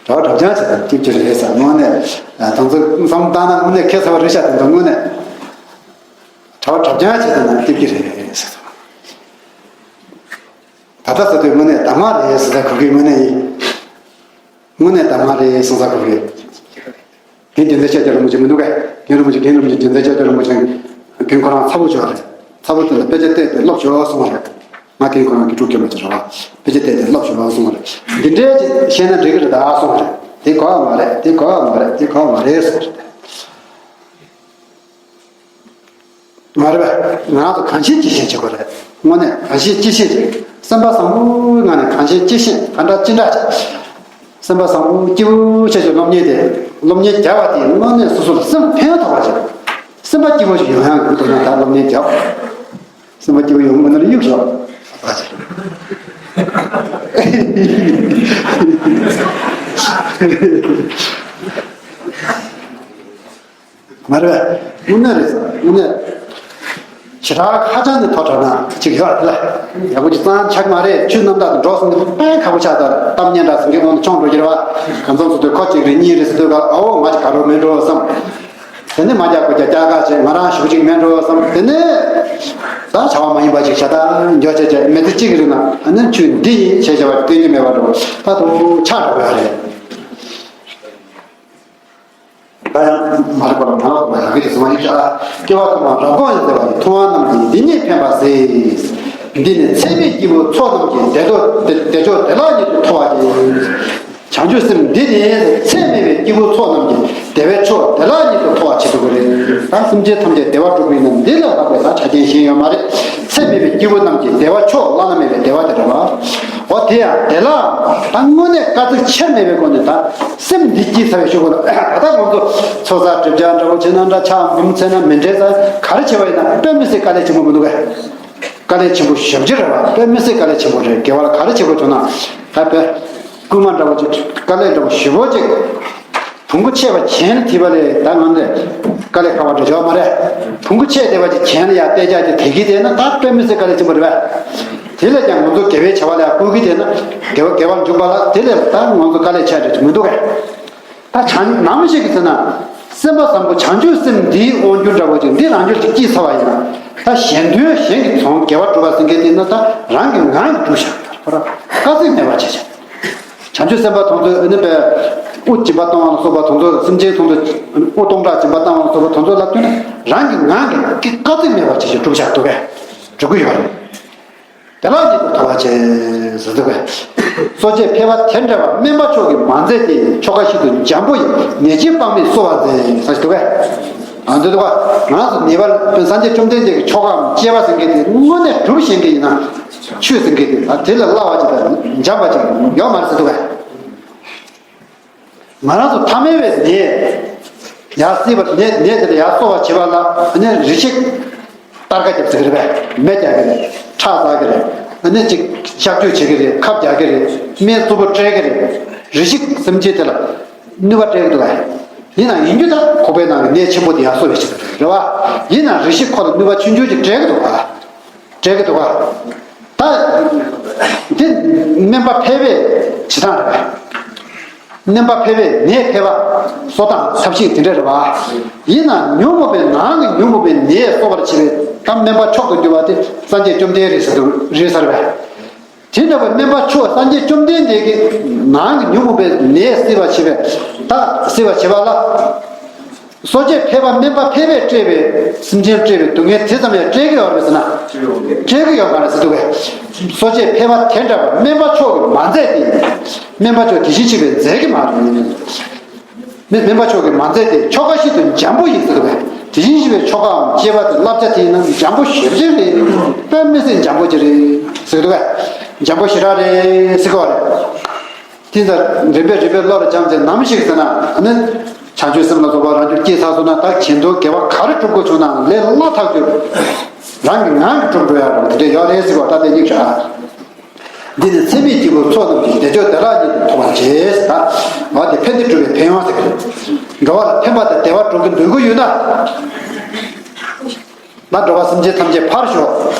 གྲྭ་པ་གྲྭ་རྐྱང་བྱེད་དེ་སྐྱིད་ཀྱི་རེད་ཟེར་དངོས་གནས། ད་ཚོ་བསམ་བཏང་ན་དངོས་གནས་ཁེ་ས་བ་རེད་ཤག་དེ་ཚོ་དངོས་གནས། གྲྭ་པ་གྲྭ་རྐྱང་བྱེད་དེ་ན་སྐྱིད་ཀྱི་རེད་ཟེར། ད་ལྟ་ཟེར་དུས་དངོས་གནས་གདམས་ངག་རེད་ཟེར་ད་གོ་གི་དངོས་གནས་ཡིན། དངོས་གནས་གདམས་ངག་རེད་གསུངས་ས་གོ་གི། རྒན་རྒྱལ་མཚན་ཤཱཀྱ་རིན་པོ་ཆེ་མི་འདུག་གས། རྒན་རིན་པོ་ཆེ་རྒན་རིན་པོ་ཆེ་རྒྱལ་མཚན་ཤཱཀྱ་རིན་པོ་ཆེ་རྒན་ཁོ་རང་ཚ་བོ་ཅིག་ཡོད་རེད། ཚ་བོ་དེ་ལ་དཔེ་ཆ་བལྟས་ཏེ་ཀློག་ཤོག་གསུངས་པ་རེད། ང་རྒན་ཁོ་རང་གི་ཕྲུ་གུ་སྐྱེས་མ་ཅིག་རེད་བ། དཔེ་ཆ་བལྟས་ཏེ་ཀློག་ཤོག་གསུངས་པ་རེད། འདི་འདྲའི་ཅིག་བཤད་ན་འགྲིག་གི་རེད་ད་གསུངས་པ་རེད། དེ་གོ་བ་མ་རེད། དེ་གོ་བ་མ་རེད། དེ་གོ་བ་མ་རེད་གསུངས་པ་རེད། མ་རེད་པས། ང་རང་ཚོ་གང་ཤེས་ཅི་ཤེས་བྱེད་དགོས་རེད། དངོས་གནས་གང་ཤེས་ཅི་ཤེས་བྱེད། སེམས་པ་བཟང་པོའི་ངང་ནས་གང་ཤེས་ཅི་ཤེས་ག་འདྲ་ཅི་འདྲ་བྱེད། སེམས་པ་བཟང་པོ་སྐྱིད་པོ་བྱེད་ཀྱི་སློབ་གཉེར་དེ་སློབ་གཉེར་རྒྱག་པ་དེ་དངོས་གནས་སོ་སོ་ལ་སེམས་ཕན་ཐོགས་པ་བྱེད། སེམས་པ་སྐྱིད་པོ་ཞིག་ཡོང་ཡག་གི་དོན་དག་སློབ་གཉེར་རྒྱག་སེམས་པ་སྐྱིད་པོ་ཡོང་དགོས་ན་གཡུག་ཞོག་མ་རེད། དངོས་གནས་རེད། དངོས་གནས། ཞེ་དྲག་ཧ་ཅང་ནས་མཐོ་དྲགས་ན་ཅིག་ཡོད་རེད་ལ། ཡག་པོ་ཅིག་གཙང་ཆགས་མ་རེད། ཆུ་རྣམ་དག་ཏུ་འགྲོ་སོང་ནས་དཔེ་ཁག་པོ་ཆགས་ད་གཏམ་སྙན་གྲགས་ཟིན་གྱི་དབང་དུ་མཆོང་འགྲོ་གི་རེད་བ། གང་འཚམ་སོ་དུས་ཁོ་གཅིག་རེད་གཉིས་རེད་ཟེར་དུས་ག་ཨའོ་ང་ཅིག་ག་རོ་མེད་འགྲོ་བསམ། དེ་ནས་མ་རྒྱག་དགོས་རྒྱ་རྒྱག་ག་བྱས་ང་རང་ཞུ་ཅིག་མེད་འགྲོ་བསམ། དེ་ནས་ད་བྱ་བ་མ་ཡིན་པ་ཅིག་བྱ་ད་འགྱོ་བྱས་བྱས་མེད་དེ་གཅིག་རེད་ན་ཨ་ནི་ཆུ་འདི་ཡིན་བྱས་བྱ་བ་སྟོན་གྱི་མེད་པ་འགྲོ་ད་དུ་ཆགས་འགྲོ་གི་རེད། ད་ཡང་མ་རིག་པ་ལ་མ་ལོག་པ་ཡང་གི་དེ་སོང་བ་ཡིན་ཤག་སྐྱེ་བ་ཐོག་མ་རབ་དགོངས་ཡང་མཛད་པ་ཡི་མཐོང་བ་རྣམས་ཀྱིས་འདི་ཉིད་ཕན་པ་ཟེར། འདི་ནི་ཚད་མེད་སྐྱེས་བུ་ཚོགས་རྣམས་ཀྱི་བདེ་འགྲོ་བདེ་བདེ་མཆོག་བདེ་བླག་ཉིད་དུ་ཐོབ་པ་སྟེ། བྱང་ཆུབ་སེམས་འདི་ནི་ཚད་མེད་པའི་སྐྱེས་བུ་ཚོགས་རྣམས་ཀྱི་བདེ་བའི་མཆོག་བདེ་བླག་ཉིད་དུ་ཐོབ་པ་བྱེད་དགོས་རེད། ད་སེམས་ཅན་ཐམས་ཅད་བདེ་བ་སྒྲུབ་པ་ཡིན་ན་འདི་ལས་ལྷག་པའི་ད་ཆ་རྐྱེན་གཞན་ཡོད་མ་རེད། ཚད་མེད་པའི་སྐྱེས་བུ་རྣམས་ཀྱི་བདེ་བ་མཆོག་བླ་ན་མེད་པའི་བདེ་བ་དེ་རེད་བ། འོ་དེ་ཡང་བདེ་བླག་ད་དངོས་གནས་དཀའ་ཚེགས་ཆེར་མེད་པའི་སྒོ་ནས་ད། སེམས་འདི་སྐྱིད་ཚ་བའི་ཤོག་གུ་ལ་ད་ལྟ་ང་ཚོ་ཚོགས་བསགས་སྒྲིབ་སྦྱང་འདྲ་བོ་བྱེད་ན་འདྲ་ཕྱག་འབུམ་འཚལ་ན་མི་འདྲ་ས་ག་རེ་བྱེད་པ་ཡིན་ན་དཔེ་མི་སྲིད་དཀའ་ལས་ཆེན་པོ་མི་འདུག་གས། དཀའ་ལས་ཆེན་པོ་ཞེ་པོ་ཅིག་རེད་བ། དཔེ་མི་སྲིད་དཀའ་ལས་ཆེན་པོ་རེད། དགེ་བ་ལ་ག་རེ་བྱེད་དགོས་བྱུང་ན། ད་དཔེ་སྐུལ་མ་འདྲ་བོ་ཅིག་དཀའ་ལས་འདྲ་བོ་ཞེ་པོ་ཅིག་བོང་གུ་ཆད་པ་གྱེན་ལ་ཐིགས་པ་ལས་ད་ང་འདི་དཀའ་ལས་ཁག་པ་འདྲ་ཡོད་མ་རེད། བོང་གུ་ཆད་བསྡད་པ་ཅིག་གྱེན་ལ་ཡར་བསྡད་ཡག་ཅིག་དེ་གི་དེ་ན་ད་དཔེ་མི་སྲིད་དཀའ་ལས་ཆེན་པོ་རེད་པས། དེ་ལས་ཀྱང་ང་ཚོ་དགེ་བའི་བྱ་བ་ལ་བསྐུལ་གི་དེ་ན་དགེ་བ་དགེ་བར་འཇུག་པ་ལ་དེ་ལས་ད་ང་ཚོ་དཀའ་ལས་ཆེ་འདྲ་ཅིག་མི་འདུག་གས། ད་བྱང་ནམ་ཞིག་གི་ཚེ་ན་སེམས་པ་བཟང་པོ་བྱང་ཆུབ་སེམས་འདིའི་དབང་སྒྱུར་འདྲ་བོ་ཅིག་འདི་རང་རྒྱུད་ཅིག་སྐྱེས་ཚར་བ་ཡིན་ན། ད་གཞན་དོན་གཞན་གྱི་དོན་དགེ་བ་སྒྲུབ་པ་ཟེར་མཁན་དེ་ནི་ད་རང་གི་ངང་གིས་སྒྲུབ་བཞག་པ་ར། དཀའ་ཚེགས་མེད་པར་བྱས་བཞག་བྱང་ཆུབ་སེམས་དཔའ་དེ་ཚོ་ཨ་ནི་པའི་དབུ་སྦྱིན་པ་གཏོང་བ་ལ་སོགས་པ་དེ་ཚོ། སེམས་ཅན་དེ་ཚོ་དབུ་སྟོང་ཕྲག་སྦྱིན་པ་བཏང་བ་ལ་སོགས་པ་དེ་ཚོ་ལ་བསྟུན་ནས་རང་གི་ངང་གིས་དཀའ་ཚེགས་མེད་པར་བྱས་བཞག་སྒྲུབ་བཞག་འདུག་གས། སྒྲུབ་ཀྱི་ཡོད་རེད། བདེ་བླག་ཉིད་དུ་ཐོབ་པར་བྱེད་ཟེར་འདུག་གས། གསོ་དཔྱད་ཕལ་པ་དེ་འདྲ་བ་སྨན་པ་མཆོག་གིས་མ་མཛད་དེ། ཆོ་ག་ཞིག་ཏུ་འཇམ་པོ་ཡིས་ནད་ཅན་དཔག་མེད་གསོ་བར་མཛད་ཟེར་འདུག་གས། ཨ་འདི་འདུག་ག་ང་ཚོ་ངེས་པར་སངས་རྒྱས་བཅོམ་ལྡན་འདས་ཀྱི་ཆོ་གའམ་དཔྱད་པ་ཟེར་མཁན་དེ་དངོས་གནས་སྒྲུབ་ཤེས་མཁན་ཡིན་ན། ཆོས་ཟེར་མཁན་དེ་ད་དེ་ལས་སླ་བ་ཅིག་དང་འཇམ་པ་ཅིག་ཡོད་མ་རེད་ཟེར་འདུག་གས། ང་རང་ཚོ་ཐ་མལ་པའི་ནད་ཡར་སྲིད་པ། ནད་ནད་དེ་ལ་ཡར་གསོ་བར་བྱེད་པ་ལ་ནི་རེ་ཞིག་གཏར་ཁ་རྒྱབ་ཟེར་གི་རེད་པས། མེ་རྒྱག་གི་རེད། ཁྲག་འཛག་གི་རེད། ནི་ཅིག་གཤག་བཅོས་བྱེད་ཀྱི་རེད། ཁབ་རྒྱག་གི་རེད། སྨན་རྩུབ་པོ་སྤྲད་ཀྱི་རེད། རེ་ཞིག་སེམས་ཅན་དེ་ལ་ནུས་པ་སྤྲད་ཀྱི་འདུག་གས། ཡིན་ནའང་ཡིན་རྒྱུ་ད་ཁོག་པའི་ནང་གི་ནད་ཆེན་པོ་དེ་ཡར་གསོ་བའི་ཆེད་དུ་རེད་པ། ཡིན་ནའང་རེ་ཞིག་ཁོ་ལ་ནུས་པ་ཆུང་ཆུང་ཅིག་སྤྲད་ཀྱི་འདུག་གས། སྤྲད་ཀྱི་འདུག་གས། ད་དེ་སྨན་པ་ཕལ་པའི་བྱེད་སྟངས་རེད་པས། སྨན་པ་ཕལ་པའི་ནད་ཕལ་པ་གསོ་སྟངས་ཐབས་ཤེས་དེ་འདྲ་རེད་པ། ཡིན་ནའང་ཉོན་མོངས་པའི་ནང་གི་ཉོན་མོངས་པའི་ནད་གསོ་བར་བྱེད་པའི་ད་སྨན་པ་མཆོག་ཏུ་གྱུར་པ་དེ་སངས་རྒྱས་བཅོམ་ལྡན་རེད་ཟེར་དུ་རེད་ཟེར་པས། དེ་འདྲ་བའི་སྨན་པ་མཆོག་སངས་རྒྱས་བཅོམ་ལྡན་འདས་ཀྱིས་ནང་གི་ཉོན་མོངས་པའི་ནད་སེལ་བར་བྱེད་པའི་ད་སེལ་བར་བྱེད་པ་ལ། གསོ་དཔྱད་ཕལ་པ་སྨན་པ་ཕལ་པས་སྤྲད་པའི་སེམས་ཅན་སྤྲད་པའི་སྡུག་བསྔལ་དེ་ཙམ་ཡང་སྤྲད་ཀྱི་ཡོད་རེད་ཟེར་ན། སྤྲད་ཀྱི་ཡོད་མ་རེད་ཟེར་འདུག་གས། གསོ་དཔྱད་ཕལ་པ་དེ་འདྲ་བ་སྨན་པ་མཆོག་གིས་མ་མཛད་དེ། སྨན་པ་མཆོག་དེ་བཞིན་གཤེགས་པས་མཛད་ཀྱི་མ་རེད། སྨན་སྨན་པ་མཆོག་གིས་མ་མཛད་དེ། ཆོ་ག་ཞིག་ཏུ་འཇམ་པོ་ཡིས་ཟེར་འདུག་གས། དེ་བཞིན་གཤེགས་པའི་ཆོ་གའམ་དཔྱད་པ་དེ་བསླབ་བྱ་དེ་ཡིན་ན་འཇམ་པོ་ཞེ་པོ་ཅིག་རེད། དཔེ་མི་སྲིད་འཇམ་པོ་ཅིག་རེད་ཟེར་འདུག་གས། འཇམ་པོ་ཞེ་དྲག་རེད་ཟེར་གི་རེད། དེ་ཚོ་རིམ་པས་རིམ་པས་བློ་ལ་སྦྱངས་ཚེ་ནམ་ཞིག་ཟེར་ན་ནི། བྱང་ཆུབ་སེམས་ལ་སོགས་པ་རང་རྒྱུད་སྐྱེས་ཚར་སོང་ན། ད་གཞན་དོན་དགེ་བ་ག་རེ་སྒྲུབ་དགོས་བྱུང་ན་ལས་སླ་ཐག་ཆོད། རང་གི་ངང་གིས་སྒྲུབ་འགྲོ་ཡག་རེད། དེ་འདྲ་ཡོད་རེད་ཟེར་བ་ད་དེ་གཉིས་བྱ། འདི་ནི་ཚད་མེད་སྐྱེས་བུ་ཚོགས་རྣམས་ཀྱིས། བདེ་མཆོག་བདེ་བླག་ཉིད་དུ་ཐོབ་པར་བྱེད། ད་འོ་དེ་ཕན་བདེ་སྒྲུབ་པའི་ཕན་ཡོན་ཟེར་གི་རེད། འགྲོ་བ་ལ་ཕན་པ་དང་བདེ་བ་སྒྲུབ་ཀྱི་འདོད་ཀྱི་ཡོད་ན། ད་འགྲོ་བ་སེམས་ཅན་ཐམས་ཅད་ཕར་ཞོག་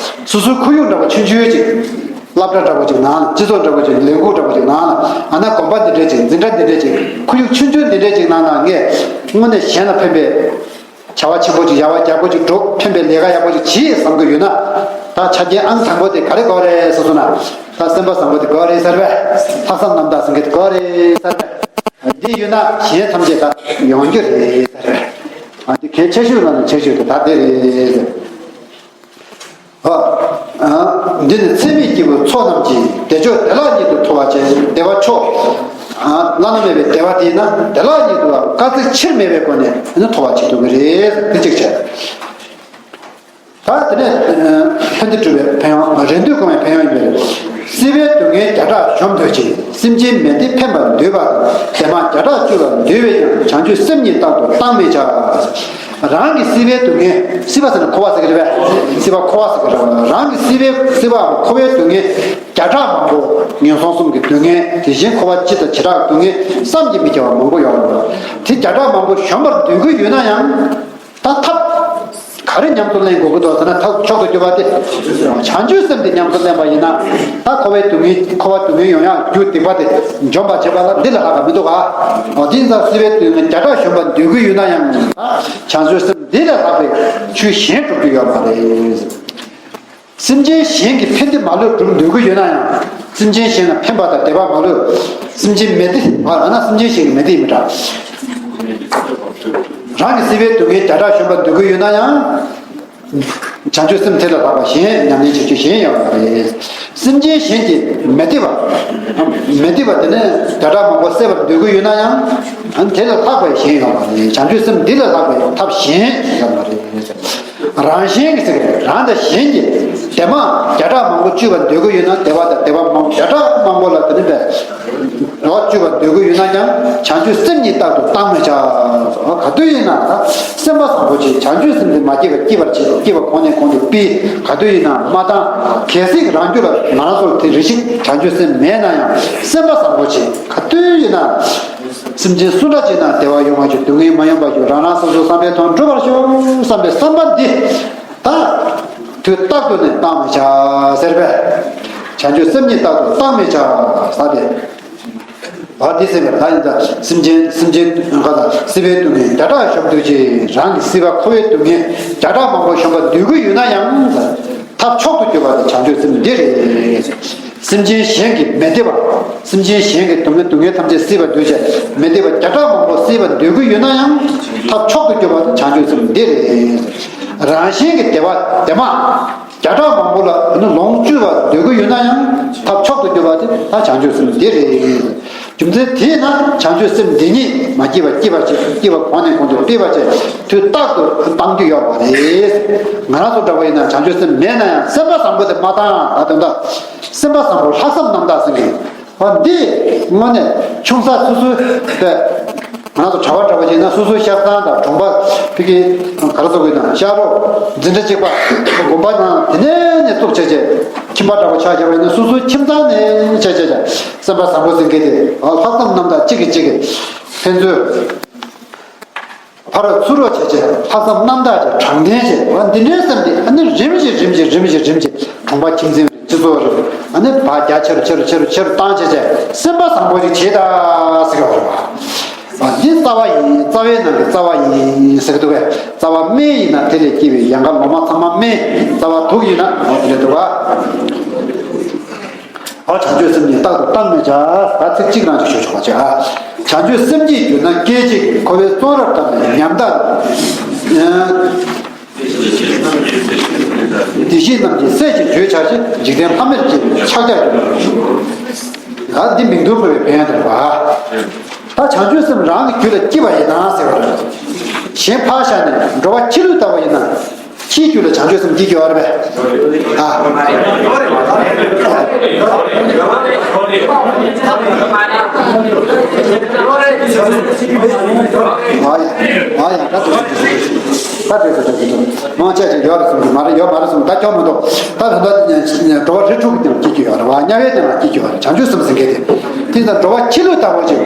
སོ་སོའི་ཁོར་ཡུག་འདྲ་པོ་ཆུང་ཆུང་ཅིག་སློབ་གྲྭ་འདྲ་པོ་ཅིག་ནང་ལ། སྤྱི་ཚོགས་འདྲ་པོ་ཅིག་ལས་ཁུངས་འདྲ་པོ་ཅིག་ནང་ལ། ཨ་ན་དགོན་པ་འདི་འདྲ་ཅིག་འཛིན་གྲྭ་འདི་འདྲ་ཅིག་ཁོར་ཡུག་ཆུང་ཆུང་འདི་འདྲ་ཅིག་ནང་ལ་ངས་དངོས་གནས་གཞན་ལ་ཕན་པའི་བྱ་བ་ཆེན་པོ་ཅིག་ཡག་པ་ཡག་པོ་ཅིག་སྒྲུབ། ཕན་པའི་ལས་ཀ་ཡག་པོ་ཅིག་བྱེད་བསམ་གྱི་ཡོད་ན། ད་ཆ་རྐྱེན་ཨང་དང་པོ་དེ་ག་རེ་དགོས་རེད་ཟེར་སོང་ན། ད་སེམས་པ་བཟང་པོ་དེ་དགོས་རེད་ཟེར་བས། ལྷག་བསམ་རྣམ་དག་ཟེར་མཁན་དེ་དགོས་རེད་ཟེར་བས། འདི་ཡོད་ན་གཞན་ཐམས་ཅད་ད་ཡོང་རྒྱུ་རེད་ཟེར་བས། ཨ་འདི་གལ་ཆེ་ཤོས་ལ་ནི་ཆེ་ཤོས་དེ་ད་དེ་རེད་ཟེར། ཨ། འདི་ནི་ཚད་མེད་སྐྱེས་བུ་ཚོགས་རྣམས་ཀྱིས། བདེ་མཆོག་བདེ་བླག་ཉིད་དུ་ཐོབ་པར་བྱེད། བདེ་བ་མཆོག་ཨ། བླ་ན་མེད་པའི་བདེ་བ་དེ་ཡིན་ན་བདེ་བླག་ཉིད་དུ་དཀའ་ཚེགས་ཆེར་མེད་པའི་སྒོ་ནས་ནི་ཐོབ་པར་བྱེད་ཐུབ་ཀྱི་རེད། དེ་གཅིག་བྱས། ད་དེ་ནས་ཕན་བདེ་སྒྲུབ་པའི་ཕན་ཡོན། རེ་འདོད་སྐོང་བའི་ཕན་ཡོན་ཡོད་པས། སྲིད་པའི་སྡུག་བསྔལ་བརྒྱ་ཕྲག་གཞོམ་འདོད་ཅིང་། སེམས་ཅན་མི་བདེ་ཕན་པར་འདོད་པ་དང་། བདེ་མང་བརྒྱ་ཕྲག་བསྐྱུར་བར་འདོད་པས་ཀྱང་། བྱང་ཆུབ་སེམས་ཉིད་རྟག་ཏུ་བཏང་མི་བྱ། རང་གི་སྲིད་པའི་སྡུག་བསྔལ། སྲིད་པ་ཟེར་ན་འཁོར་བ་ཟེར་གྱི་རེད་པས། སྲིད་པ་འཁོར་བ་ཟེར་གྱི་རེད་པ། རང་གི་སྲིད་པའི་སྲིད་པའམ་འཁོར་བའི་སྡུག་བསྔལ་བརྒྱ་ཕྲག་མང་པོ། ངན་སོང་གསུམ་གྱི་སྡུག་བསྔལ། དེ་བཞིན་འཁོར་བ་སྤྱི་དང་བྱེ་བྲག་གི་སྡུག་བསྔལ་བསམ་གྱིས་མི་ཁྱབ་པ་མང་པོ་ཡོད་རེད་པ། དེ་བརྒྱ་ཕྲག་མང་པོ་གཞོམ་པར་འདོད་ཀྱི་ཡོད་ན་ཡང་། ད་ཐབས་ག་རེ་ཉམས་སུ་ལེན་དགོས་ཀྱི་འདུག་ཟེར་ན། ཐབས་མཆོག་ཏུ་གྱུར་པ་དེ་བྱང་ཆུབ་སེམས་དེ་ཉམས་སུ་ལེན་པ་ཡིན་ན། ད་འཁོར་བའི་སྡུག་བསྔལ། འཁོར་བ་སྡུག་བསྔལ་ཡོང་ཡག་རྒྱུ་སྡིག་པ་དེ་འཇོམས་པར་བྱེད་པ་ལ་འདི་ལས་ལྷག་པ་མི་འདུག་ག་འོ་དེ་ཡིན་ཙང་སྲིད་པའི་སྡུག་བསྔལ་བརྒྱ་ཕྲག་གཞོམ་པར་འདོད་ཀྱི་ཡོད་ན་ཡང་། བྱང་ཆུབ་སེམས་འདི་ལས་ལྷག་པའི་ཆོས་གཞན་སྒྲུབ་རྒྱུ་ཡོད་མ་རེད། སེམས་ཅན་གཞན་གྱི་ཕན་བདེ་མ་ལུས་སྒྲུབ་འདོད་ཀྱི་ཡོད་ན་ཡང་། སེམས་ཅན་གཞན་ལ་ཕན་པ་དང་བདེ་བ་མ་ལུས། སེམས་ཅན་མི་བདེ་བ་ལ་ན་སེམས་ཅན་གཞན་གྱི་མི་བདེ་མི་འདྲ། རང་གི་སྲིད་པའི་སྡུག་བསྔལ་བརྒྱ་ཕྲག་གཞོམ་པར་འདོད་ཀྱི་ཡོད་ན་ཡང་། བྱང་ཆུབ་སེམས་དེ་ལས་ལྷག་པ་གཞན་ཉམས་ལེན་བྱེད་རྒྱུ་གཞན་ཡོད་མ་རེད། སེམས་ཅན་གཞན་གྱི་མི་བདེ་བ། མི་བདེ་བ་དེ་ནི་བརྒྱ་ཕྲག་མང་པོ་སེལ་བར་འདོད་ཀྱི་ཡོད་ན་ཡང་། དེ་ལས་ལྷག་པ་གཞན་ཡོད་མ་རེད། བྱང་ཆུབ་སེམས་འདི་ལས་ལྷག་པའི་ཐབས་གཞན་ཡོད་མ་རེད། རང་གཞན་གྱི་ཚིག་རེད། རང་དང་གཞན་གྱི་བདེ་མང་བརྒྱ་ཕྲག་མང་པོ་སྤྱོད་པར་འདོད་ཀྱི་ཡོད་ན། བདེ་བ་དང་བདེ་བ་མང་བརྒྱ་ཕྲག་མང་པོ་ལ་དེ་ནི་བས། རོགས་ སྤྱོད་པར་འདོད་ཀྱི་ཡོད་ན་ཡང་བྱང་ཆུབ་སེམས་ཉིད་རྟག་ཏུ་བཏང་མི་བྱ། ག་དུས་ཡིན་ན་ད་སེམས་པ་བཟང་པོ་ཅིག་བྱང་ཆུབ་སེམས་དེ་མ་སྐྱེས་པ་སྐྱེས་པར་བྱེད། སྐྱེས་པ་གོང་ནས་གོང་དུ་སྤེལ། ག་དུས་ཡིན་ན་མ་བཏང་། གལ་སྲིད་རང་རྒྱུད་ལ་ང་རང་ཚོར་དེ་རེ་ཞིག་བྱང་ཆུབ་སེམས་མེད་ན་ཡང་སེམས་པ་བཟང་པོ་ཅིག་ག་དུས་ཡིན་ན་སེམས་ཅན་སུ་འདྲ་ཅིག་ན་བདེ་བ་ཡོང་བ་ཞིག་སྡུག་བསྔལ་མ་ཡོང་བ་ཞིག་རང་རང་སོ་སོའི་བསམ་པའི་དོན་འགྲུབ་པར་ཤོག་བསམ་པའི་བསམ་པ་འདི་ད་དུས་རྟག་ཏུ་ནི་བཏང་མི་བྱ་ཟེར་བས། བྱང་ཆུབ་སེམས་ཉིད་རྟག་ཏུ་བཏང་མི་བྱ་ཟེར་ཏེ། བ་འདི་སེམས་པར་ད་ཡིན་ད་སེམས་ཅན་སེམས་ཅན་ག་ད་སྲིད་པའི་སྡུག་བསྔལ་བརྒྱ་ཕྲག་གཤོམ་འདོད་ཅེས། རང་གི་སྲིད་པ་འཁོར་བའི་སྡུག་བསྔལ་བརྒྱ་ཕྲག་མང་པོ་གཤོམ་པ་འདོད་ཀྱི་ཡོད་ན་ཡང་ཐབས་མཆོག་ཏུ་གྱུར་པ་དེ་བྱང་ཆུབ་སེམས་འདི་རེད། སེམས་ཅན་གཞན་གྱི་མི་བདེ་བ། སེམས་ཅན་གཞན་གྱི་སྡུག་བསྔལ་སྡུག་བསྔལ་ཐམས་ཅད་སྲིད་པ་འདོད་ཅེས་མི་བདེ་བ་བརྒྱ་ཕྲག་མང་པོ་སྲིད་པ་འདོད་ཀྱི་ཡོད་ན་ཡང་ཐབས་མཆོག་ཏུ་གྱུར་པ་དེ་བྱང་ཆུབ་སེམས་འདི་རེད། རང་གཞན་གྱི་བདེ་བ་བདེ་མ། བརྒྱ་ཕྲག་མང་པོ་ལ་ནི་ལོངས་སྤྱོད་པར་འདོད་ཀྱི་ཡོད་ན་ཡང་ཐབས་མཆོག་ཏུ་གྱུར་པ་དེ་ད་བྱང་ཆུབ་སེམས་འདི་རེད། རྒྱུ་མཚན་དེས་ན་བྱང་ཆུབ་སེམས་འདི་ཉིད་མ་སྐྱེས་པ་སྐྱེས་པར་བྱེད། སྐྱེས་པ་གོང་ནས་གོང་དུ་སྤེལ་བར་བྱེད། དུས་རྟག་ཏུ་བཏང་རྒྱུ་ཡོད་པ་རེད། ང་རང་ཚོ་འདྲ་བ་ཡིན་ན་བྱང་ཆུབ་སེམས་མེད་ན་ཡང་སེམས་པ་བཟང་པོ་དེ་མ་བཏང་། ད་དོན་དག་སེམས་པ་བཟང་པོ་ལྷག་བསམ་རྣམ་དག་ཟེར་གི། འོ་འདི་དངོས་གནས་ཆུང་ས་སོ་སོའི་ང་ཚོ་གྲྭ་པ་འདྲ་བ་ཡིན་ན་སོ་སོའི་ཤག་ཚང་དང་གྲོང་པ་ཕ་གི་ག་རེ་ཟེར་དགོས་དང་ཤག་རོགས་འཛིན་གྲྭ་གཅིག་པ་དགོན་པ་ནང་དེ་ནས་ནས་གཏུག་བྱས་བྱས་ཁྱིམ་པ་འདྲ་བ་ཆགས་བྱས་པ་ཡིན་ན་སོ་སོའི་ཁྱིམ་ཚང་ནས་བྱས་བྱས་བྱས་སེམས་པ་བཟང་པོ་ཟིན་གི་དེ་ལྷག་བསམ་རྣམ་དག་གཅིག་གིས་གཅིག་གིས་ཕན་ཚུན་ཕར་ཚུར་རོགས་བྱས་བྱས་ལྷག་བསམ་རྣམ་དག་ཅིག་དྲང་བདེན་བྱས་འོ་འདི་འདྲའི་སེམས་དེ་ཨ་ནི་རིམ་བཞིན་རིམ་བཞིན་རིམ་བཞིན་རིམ་བཞིན་གྲོང་པ་ཁྱིམ་མཚེས་སྤྱི་ཚོགས་རེད། ཨ་ནི་བ་རྒྱ་ཆེ་རུ་ཆེ་རུ་ཆེ་རུ་ཆེ་རུ་བཏང་བྱས་བྱས་སེམས་པ་བཟང་པོ་ཞིག་བྱེད་ད་ཟེར་གི་རེད་བ། འདི་རྩ་བ་ཡིན། རྩ་བའི་ནང་གི་རྩ་བ་ཡིན་ཟེར་གི་འདུག་གས། རྩ་བ་སྨན་ཡིན་ན་དེ་ལས་སྐྱེས་པའི་ཡན་ག་ལོ་མ་ཚང་མ་སྨན། རྩ་བ་དུག་ཡིན་ན་འོ་དེ་ལས་དུག་ག། འོ་བྱང་ཆུབ་སེམས་ཉིད་རྟག་ཏུ་བཏང་མི་བྱ། ད་ཚིག་གཅིག་རང་ཅིག་ཞུ་ཆོག་པ་བྱ། བྱང་ཆུབ་སེམས་ཀྱི་རྒྱུད་ན་སྐད་ཅིག་འཁོར་བའི་བཙོན་རར་བཏབ་ནས་ཉམས་དག་བདེ་གཤེགས་རྣམས་ཀྱི་སྲས་ཀྱི་བརྗོད་བྱ་ཞིག་འཇིག་རྟེན་ལྷ་མིར་བཅས་པའི་ཕྱག་རྒྱར་གྱུར། ད་འདི་མིང་དོན་འཕོ་བའི་ཕན་ཡོན་དེ་རེད་པ། ད་བྱང་ཆུབ་སེམས་རང་གི་རྒྱུད་ལ་སྐྱེས་པ་ཡིན་ན་ཟེར་བ་རེད། གཞན་ཕར་བཞག་ནས་འགྲོ་བ་ཕྱི་ལུས་ལྟ་བུ་ཡིན་ན། ཕྱིའི་རྒྱུད་ལ་བྱང་ཆུབ་སེམས་སྐྱེ་རྒྱུ་ཡོད་རེད་པས། ཨ། ཨ་ཡ། ཨ་ཡ། ད་དེ་ད་དེ་ད་དེ་མང་ཆེ་ཆེ་ཡོད་རེད་གསུངས་ཀྱི་མ་རེད། ཡོད་མ་རེད་གསུངས། ད་སྐྱོ་མི་འདུག་ད་ད་ད་འགྲོ་བ་རིགས་དྲུག་གི་སྟེང་ལ་སྐྱེ་རྒྱུ་ཡོད་རེད་བ། དམྱལ་བའི་སྟེང་ལ་སྐྱེ་རྒྱུ་ཡོད་རེད། བྱང་ཆུབ་སེམས་ཟེར་མཁན་དེ། དེ་ད་འགྲོ་བ་ཕྱི་ལུས་ལྟ་བུ་ཅིག་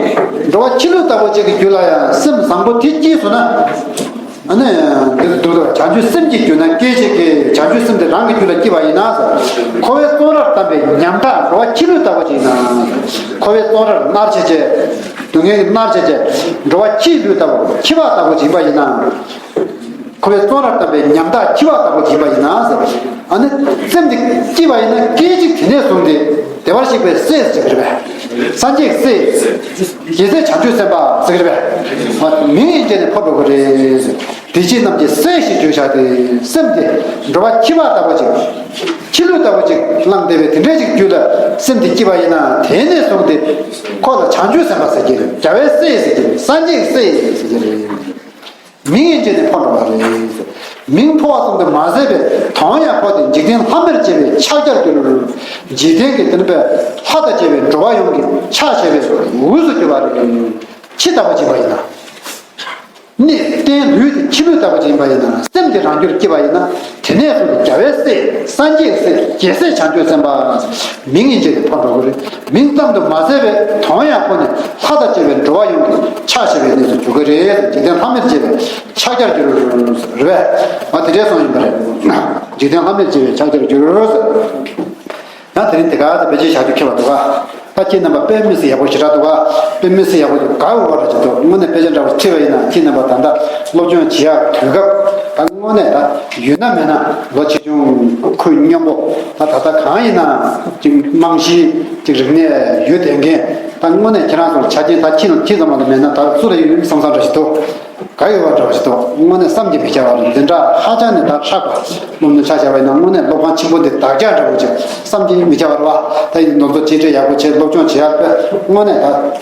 འགྲོ་བ་ཕྱི་ལུས་ལྟ་བུ་ཅིག་གི་རྒྱུད་ལ་ཡང་སེམས་བཟང་པོ་དེ་སྐྱེས་སོང་ན། ཨ་ནི་འདིར་འདུག་ལ། བྱང་ཆུབ་སེམས་ཀྱི་རྒྱུད་ན་སྐད་ཅིག་གིས་བྱང་ཆུབ་སེམས་དེ་རང་གི་རྒྱུད་ལ་སྐྱེས་པ་ཡིན་ན། འཁོར་བའི་བཙོན་རར་བཏབ་པའི་ཉམ་ཐག་འགྲོ་བ་ཕྱི་ལུས་ལྟ་བུ་ཅིག་ཡིན་ན། འཁོར་བའི་བཙོན་རར་མནར་བྱས་བྱས། སྡུག་བསྔལ་གྱིས་མནར་བྱས་བྱས། འགྲོ་བ་ཕྱིའི་ལུས་ལྟ་བུ་འཁྱིལ་པ་ལྟ་བུ་ཅིག་ཡིན་པ་ཡིན་ན། འཁོར་བའི་བཙོན་རར་བཏབ་པའི་ཉམ་ཐག་འཁྱིལ་པ་ལྟ་བུ་ཅིག་ཡིན་པ་ཡིན་ན། ཨ་ནི་སེམས་དེ་སྐྱིད་པ་ཡིན་ན་སྐད་ཅིག་དེ་ནས་བཟུང་སྟེ་བདེ་བར་གཤེགས་པའི་སྲས་ཟེར་གྱི་རེད་པས། སངས་རྒྱས་སྲས། རྒྱལ་སྲས་བྱང་ཆུབ་སེམས་དཔའ་ཟེར་གྱི་རེད་པས། མིང་ཡིན་གྱི་ནི་འཕོ་འགྲོ་གི་རེད། བདེ་གཤེགས་རྣམས་ཀྱི་སྲས་ཞེས་བརྗོད་བྱ་སྟེ། སེམས་དེ་འགྲོ་བ་འཁྱིལ་པ་ལྟ་བུ་ཅིག་ཕྱི་ལུས་ལྟ་བུ་ཅིག་བླངས་བསྡད་པའི་དེ་འདྲའི་ཅིག་རྒྱུད་ལ་སེམས་དེ་སྐྱིད་པ་ཡིན་ན། དེ་ནས་བཟུང་སྟེ་ཁོ་ལ་བྱང་ཆུབ་སེམས་དཔའ་ཟེར་གྱི་རེད། རྒྱལ་བའི་སྲས་ཟེར་གྱི་རེད། སངས་རྒྱས་སྲས་ཟེར་གྱི་རེད། མིང་ཡིན་གྱི་ནི་འཕོ་འགྲོ་བ་རེད། མིང་འཕོ་བ་ཙམ་དུ་མ་ཟད་པའི་དོན་ཡང་འཕོ་སྟེ་འཇིག་རྟེན་ལྷ་མིར་བཅས་པའི་ཕྱག་རྒྱར་གྱུར། འཇིག་རྟེན་གྱི་དེ་ནི་པའི་ལྷ་དང་བཅས་པའི་འགྲོ་བ་ཡོངས་ཀྱི་ཕྱག་བྱ་བའི་དབུས་སུ་གྱུར་པ་རེད། ཁྱི་ལྟ་བུ་བྱེད་པ་ཡིན་ན། གནས་རྟེན་ལུས་དེ་ཁྱི་ལུས་ལྟ་བུ་བྱེད་པ་ཡིན་ན། སེམས་དེ་རང་རྒྱུད་སྐྱེས་པ་ཡིན་ན། དེ་ནས་བཟུང་སྟེ་རྒྱལ་བའི་སྲས། སངས་རྒྱས་སྲས། རྒྱལ་སྲས་བྱང་ཆུབ་སེམས་དཔའ། མིང་ཡིན་གྱི་ནི་འཕོ་འགྲོ་གི་རེད། མིང་ཙམ་དུ་མ་ཟད་པའི་དོན་ཡང་འཕོ་ནས་ལྷ་དང་བཅས་པའི་འགྲོ་བ་ཡོངས་ཀྱི་ཕྱག་བྱ་བའི་གནས་སུ་འགྱུར་གྱི་རེད། འཇིག་རྟེན་ལྷ་མིར་བཅས་པའི་ཕྱག་རྒྱར་གྱུར། རེད་པས། འོ་དེ་འདྲའི་གསུངས་ཡིན་པ་རེད། འཇིག་རྟེན་ལྷ་མིར་བཅས་པའི་ཕྱག་རྒྱར་གྱུར། ཡང་དེ་རིང་དེ་ག་ཚོད་དཔེ་ཆ་བཞག་རྒྱུ་ཁེལ་བ་འདུག་ག། ད་ཁྱེད་རྣམ་པ་དཔེ་མི་སྲིད་ཡག་པོ་ཞེ་དྲག་འདུག་ག། དཔེ་མི་སྲིད་ཡག་པོ་འདུག་ག། འོ་ར་ཅིག་འདུག། དངོས་གནས་དཔེ་ཆ་འདྲ་བོ་ཁྲིད་པ་ཡིན་ན་ཁྱེད་རྣམ་པ་ད་ལྟ་སློབ་སྦྱོང་བྱེད་ཡག་དུས་སྐབས་ད་དངོས་གནས་ད་ཡོད་ན་མེད་ན་ལོ་ཆེ་ཆུང་ཁུ་སྙོམས་པོ། ད་ད་ལྟ་གང་ཡིན་ན་ཅིག་རྨང་གཞི་ཅིག་རིག་གནས་ཡོད་བསྡད་མཁན། ད་དངོས་གནས་ཁྱེད་རང་ཚོར་ཆ་རྐྱེན་ད་ཁྱེད་ཁྱེད་ཚང་མ་ལ་མེད་ན་ད་སུ་ལ་ཡོད་བསམ་བསམ་འདྲ་ཞིག་འདུག། ག་ཡོད་པ་འདྲ་བ་ཞིག་འདུག། དངོས་གནས་བསམ་གྱིས་མི་ཁྱབ་པ་རེད། འཛིན་གྲྭ་ཧ་ཅང་ནས་ད་ཧྲག་པ། སློབ་གཉེར་ཆ་བཞག་པ་ཡིན་ན་དངོས་གནས་སློབ་ཁང་ཆེན་པོ་འདི་དག་ཆ་འདྲ་བོ་ཅིག། བསམ་གྱིས་མི་ཁྱབ་པ་རེད་བ། ད་ཡིན་ནོར་འཛོལ་གཅིག་འདྲ་ཡག་པོ་བྱས། སློབ་སྦྱོང་བྱེད་ཡག་དཔེ་དངོས་གནས་ད།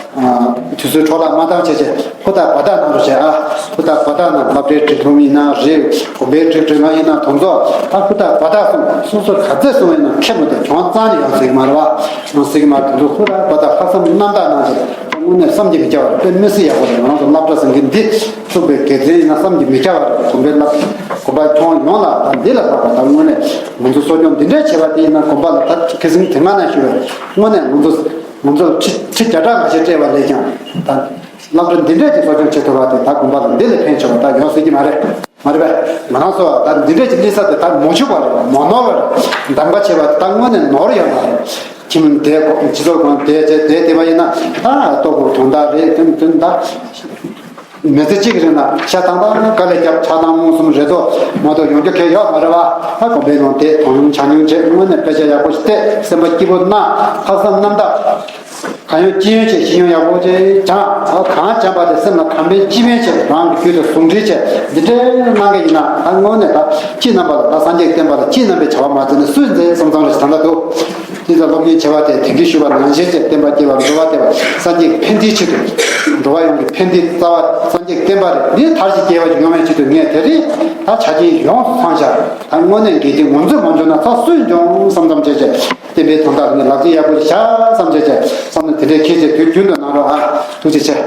དུས་ཚོད་འཕྲོ་བརླག་མ་བཏང་བྱས་བྱས། ཧུར་ཐག་བ་ཐག་གནང་རོགས་བྱས་ཨ། ཧུར་ཐག་བ་ཐག་གནང་། སློབ་གྲྭའི་སྒྲིག་ཁྲིམས་ཡིན་ན་རེད། དགོན་པའི་སྒྲིག་ཁྲིམས་ཡིན་ན་དེ་ཚོ་ད་ཧུར་ཐག་བ་ཐག་སོང་། སོ་སོར་ག་ཚད་སོང་ཡིན་ན་ཁེ་མོ་དེ་གྱོང་རྩ་ནས་ཡོང་སྲིད་ཀྱི་མ་རེད་བ། ཡོང་སྲིད་ཀྱི་མ་རེད། དེ་ཚོ་ཧུར་ཐག་བ་ཐག་ལྷག་བསམ་རྣམ་དག་གནང་བྱས། དངོས་གནས་བསམ་གྱིས་མི་ཁྱབ་པ་རེད། དཔེ་མི་སྲིད་ཡག་པོ་རེད། ང་རང་ཚོ་སློབ་གྲྭ་ཟེར་མཁན་འདི་བཙུགས་པའི་དགེ་མཚན་ཡིན་ན་བསམ་གྱིས་མི་ཁྱབ་པ་རེད། དགོན་པའི་སློབ་དགོན་པ་ཁྱོན་ཡོངས་ལ་ད་འདི་ལ་བབ་པ་ད་དངོས་གནས་ང་ཚོ་གསོ་སྐྱོང་འདི་འདྲ་བྱས་པ་དེ་ཡིན་ན་དགོན་པ་ལ་ད་ཁ་སང་དེ་སྔ་ན་ཞུས་པ་རེད། དངོས་གནས་ང་ཚོ་ང་ཚོ་ཁྲི་ཁྲི་བརྒྱ་ཕྲག་ཁ་ཤས་སྤྲད་པ་ལས་ཀྱང་ད་སློབ་གྲྭ་འདི་འདྲ་ཅིག་གསོ་སྐྱོང་བྱེད་ཐུབ་པ་དེ་ད་དགོན་པ་ལ་འདི་ལས་ཕན་ཆེ་བ་ད་ཡོང་སྲིད་ཀྱི་མ་རེད། མ་རེད་པས། ང་རང་ཚོ་ད་འདི་འདྲ་ཅིག་སླེབས་ས་དེ་ད་མ་འཕྱུགས་པ་རེད། མ་ནོར་བ་རེད། གདམ་ག་བྱས་པ་དེ་ད་དངོས་གནས་ནོར་ཡོད་མ་རེད། ཁྱིམ་དེ་སྤྱི་ཚོགས་ཁང་དེ་བྱས་དེ་བལྟས་པ་ཡིན་ན་ད་ལྟོ་གོས་དོན་དག་རེད། དོན་དོན་དག་མི་ཚེ་གཅིག་རིང་ལ་ཤ་ཐང་ཐང་དཀའ་ལས་བརྒྱབ། ཆགས་སྡང་རྨོངས་གསུམ་རེ་དོགས་མ་གཏོགས་ཡོང་རྒྱུ་གང་ཡོད་མ་རེད་པ། ད་དགོན་པའི་ནང་དེ་དོ་སྣང་ཆ་སྙོམས་བྱས། དངོས་གནས་དཔེ་ཆ་ཡག་པོ་ཞིག་བལྟས། སེམས་པ་སྐྱིད་པོ་གནང་། ལྷག་བསམ་རྣམ་དག་གང་ཡོང་ཅི་ཡོང་བྱས་ཤེས་ཡོན་ཡག་པོ་ཅིག་སྦྱངས། ཨ་གང་སྦྱངས་པ་དེ་སེམས་ལ་གང་ཕན་ཅི་ཕན་བྱས། རང་གི་རྒྱུད་དུ་ཟུང་འབྲེལ་བྱས། འདི་འདྲའི་གནང་གི་ཡིན་ན་ཨ་དངོས་གནས་ད་ཁྱེད་རྣམ་པ་ལ་ད་སངས་རྒྱས་བསྟན་པ་ལ་ཁྱེད་རྣམ་པའི་བྱ་བ་མ་བྱས་ན་སུས་མཛད་བསམ་བསམ་རེ་ཞིག་ད་ལྟ་འདུག་དེ་ཚོ་སློབ་གཉེར་བྱས་པ་དེ་དེང་གི་ཞུས་པ་ནང་བཞིན་བྱས། བསྟན་པ་སྐྱེ་བ་འགྲོ་བ་བདེ་བ་སངས་རྒྱས་ཀྱི་ཕན་བདེའི་ཆེད་དུ། འགྲོ་བ་ཡོངས་ཀྱི་ཕན་བདེའི་རྩ་བ་སངས་རྒྱས་བསྟན་པ་རེད། འདི་མཐར་ཞིག་སྐྱེ་བ་ཞིག་ཡོང་བའི་ཆེད་དུ་ངས་དེ་རིང་ད་ཆ་རྐྱེན་ཡོངས་སུ་ཚང་བཞག་ད་དངོས་གནས་འགལ་རྐྱེན་ངོ་འཛོལ་མ་འབྱུང་ན་ད་སུས་འབྱུང་བསམ་བསམ་བྱས་བྱས། བསྟན་པའི་དོན་དག་ནི་ལག་རྗེས་ཡག་པོ་ཞིག་བཞག་བསམ་བྱས་བྱས། བསམ་ན་དེ་འདྲའི་ཁྱེད་ཀྱིས་དུས་རྒྱུན་དུ་གནང་རོགས་ཨ། ཐུགས་རྗེ་ཆེ།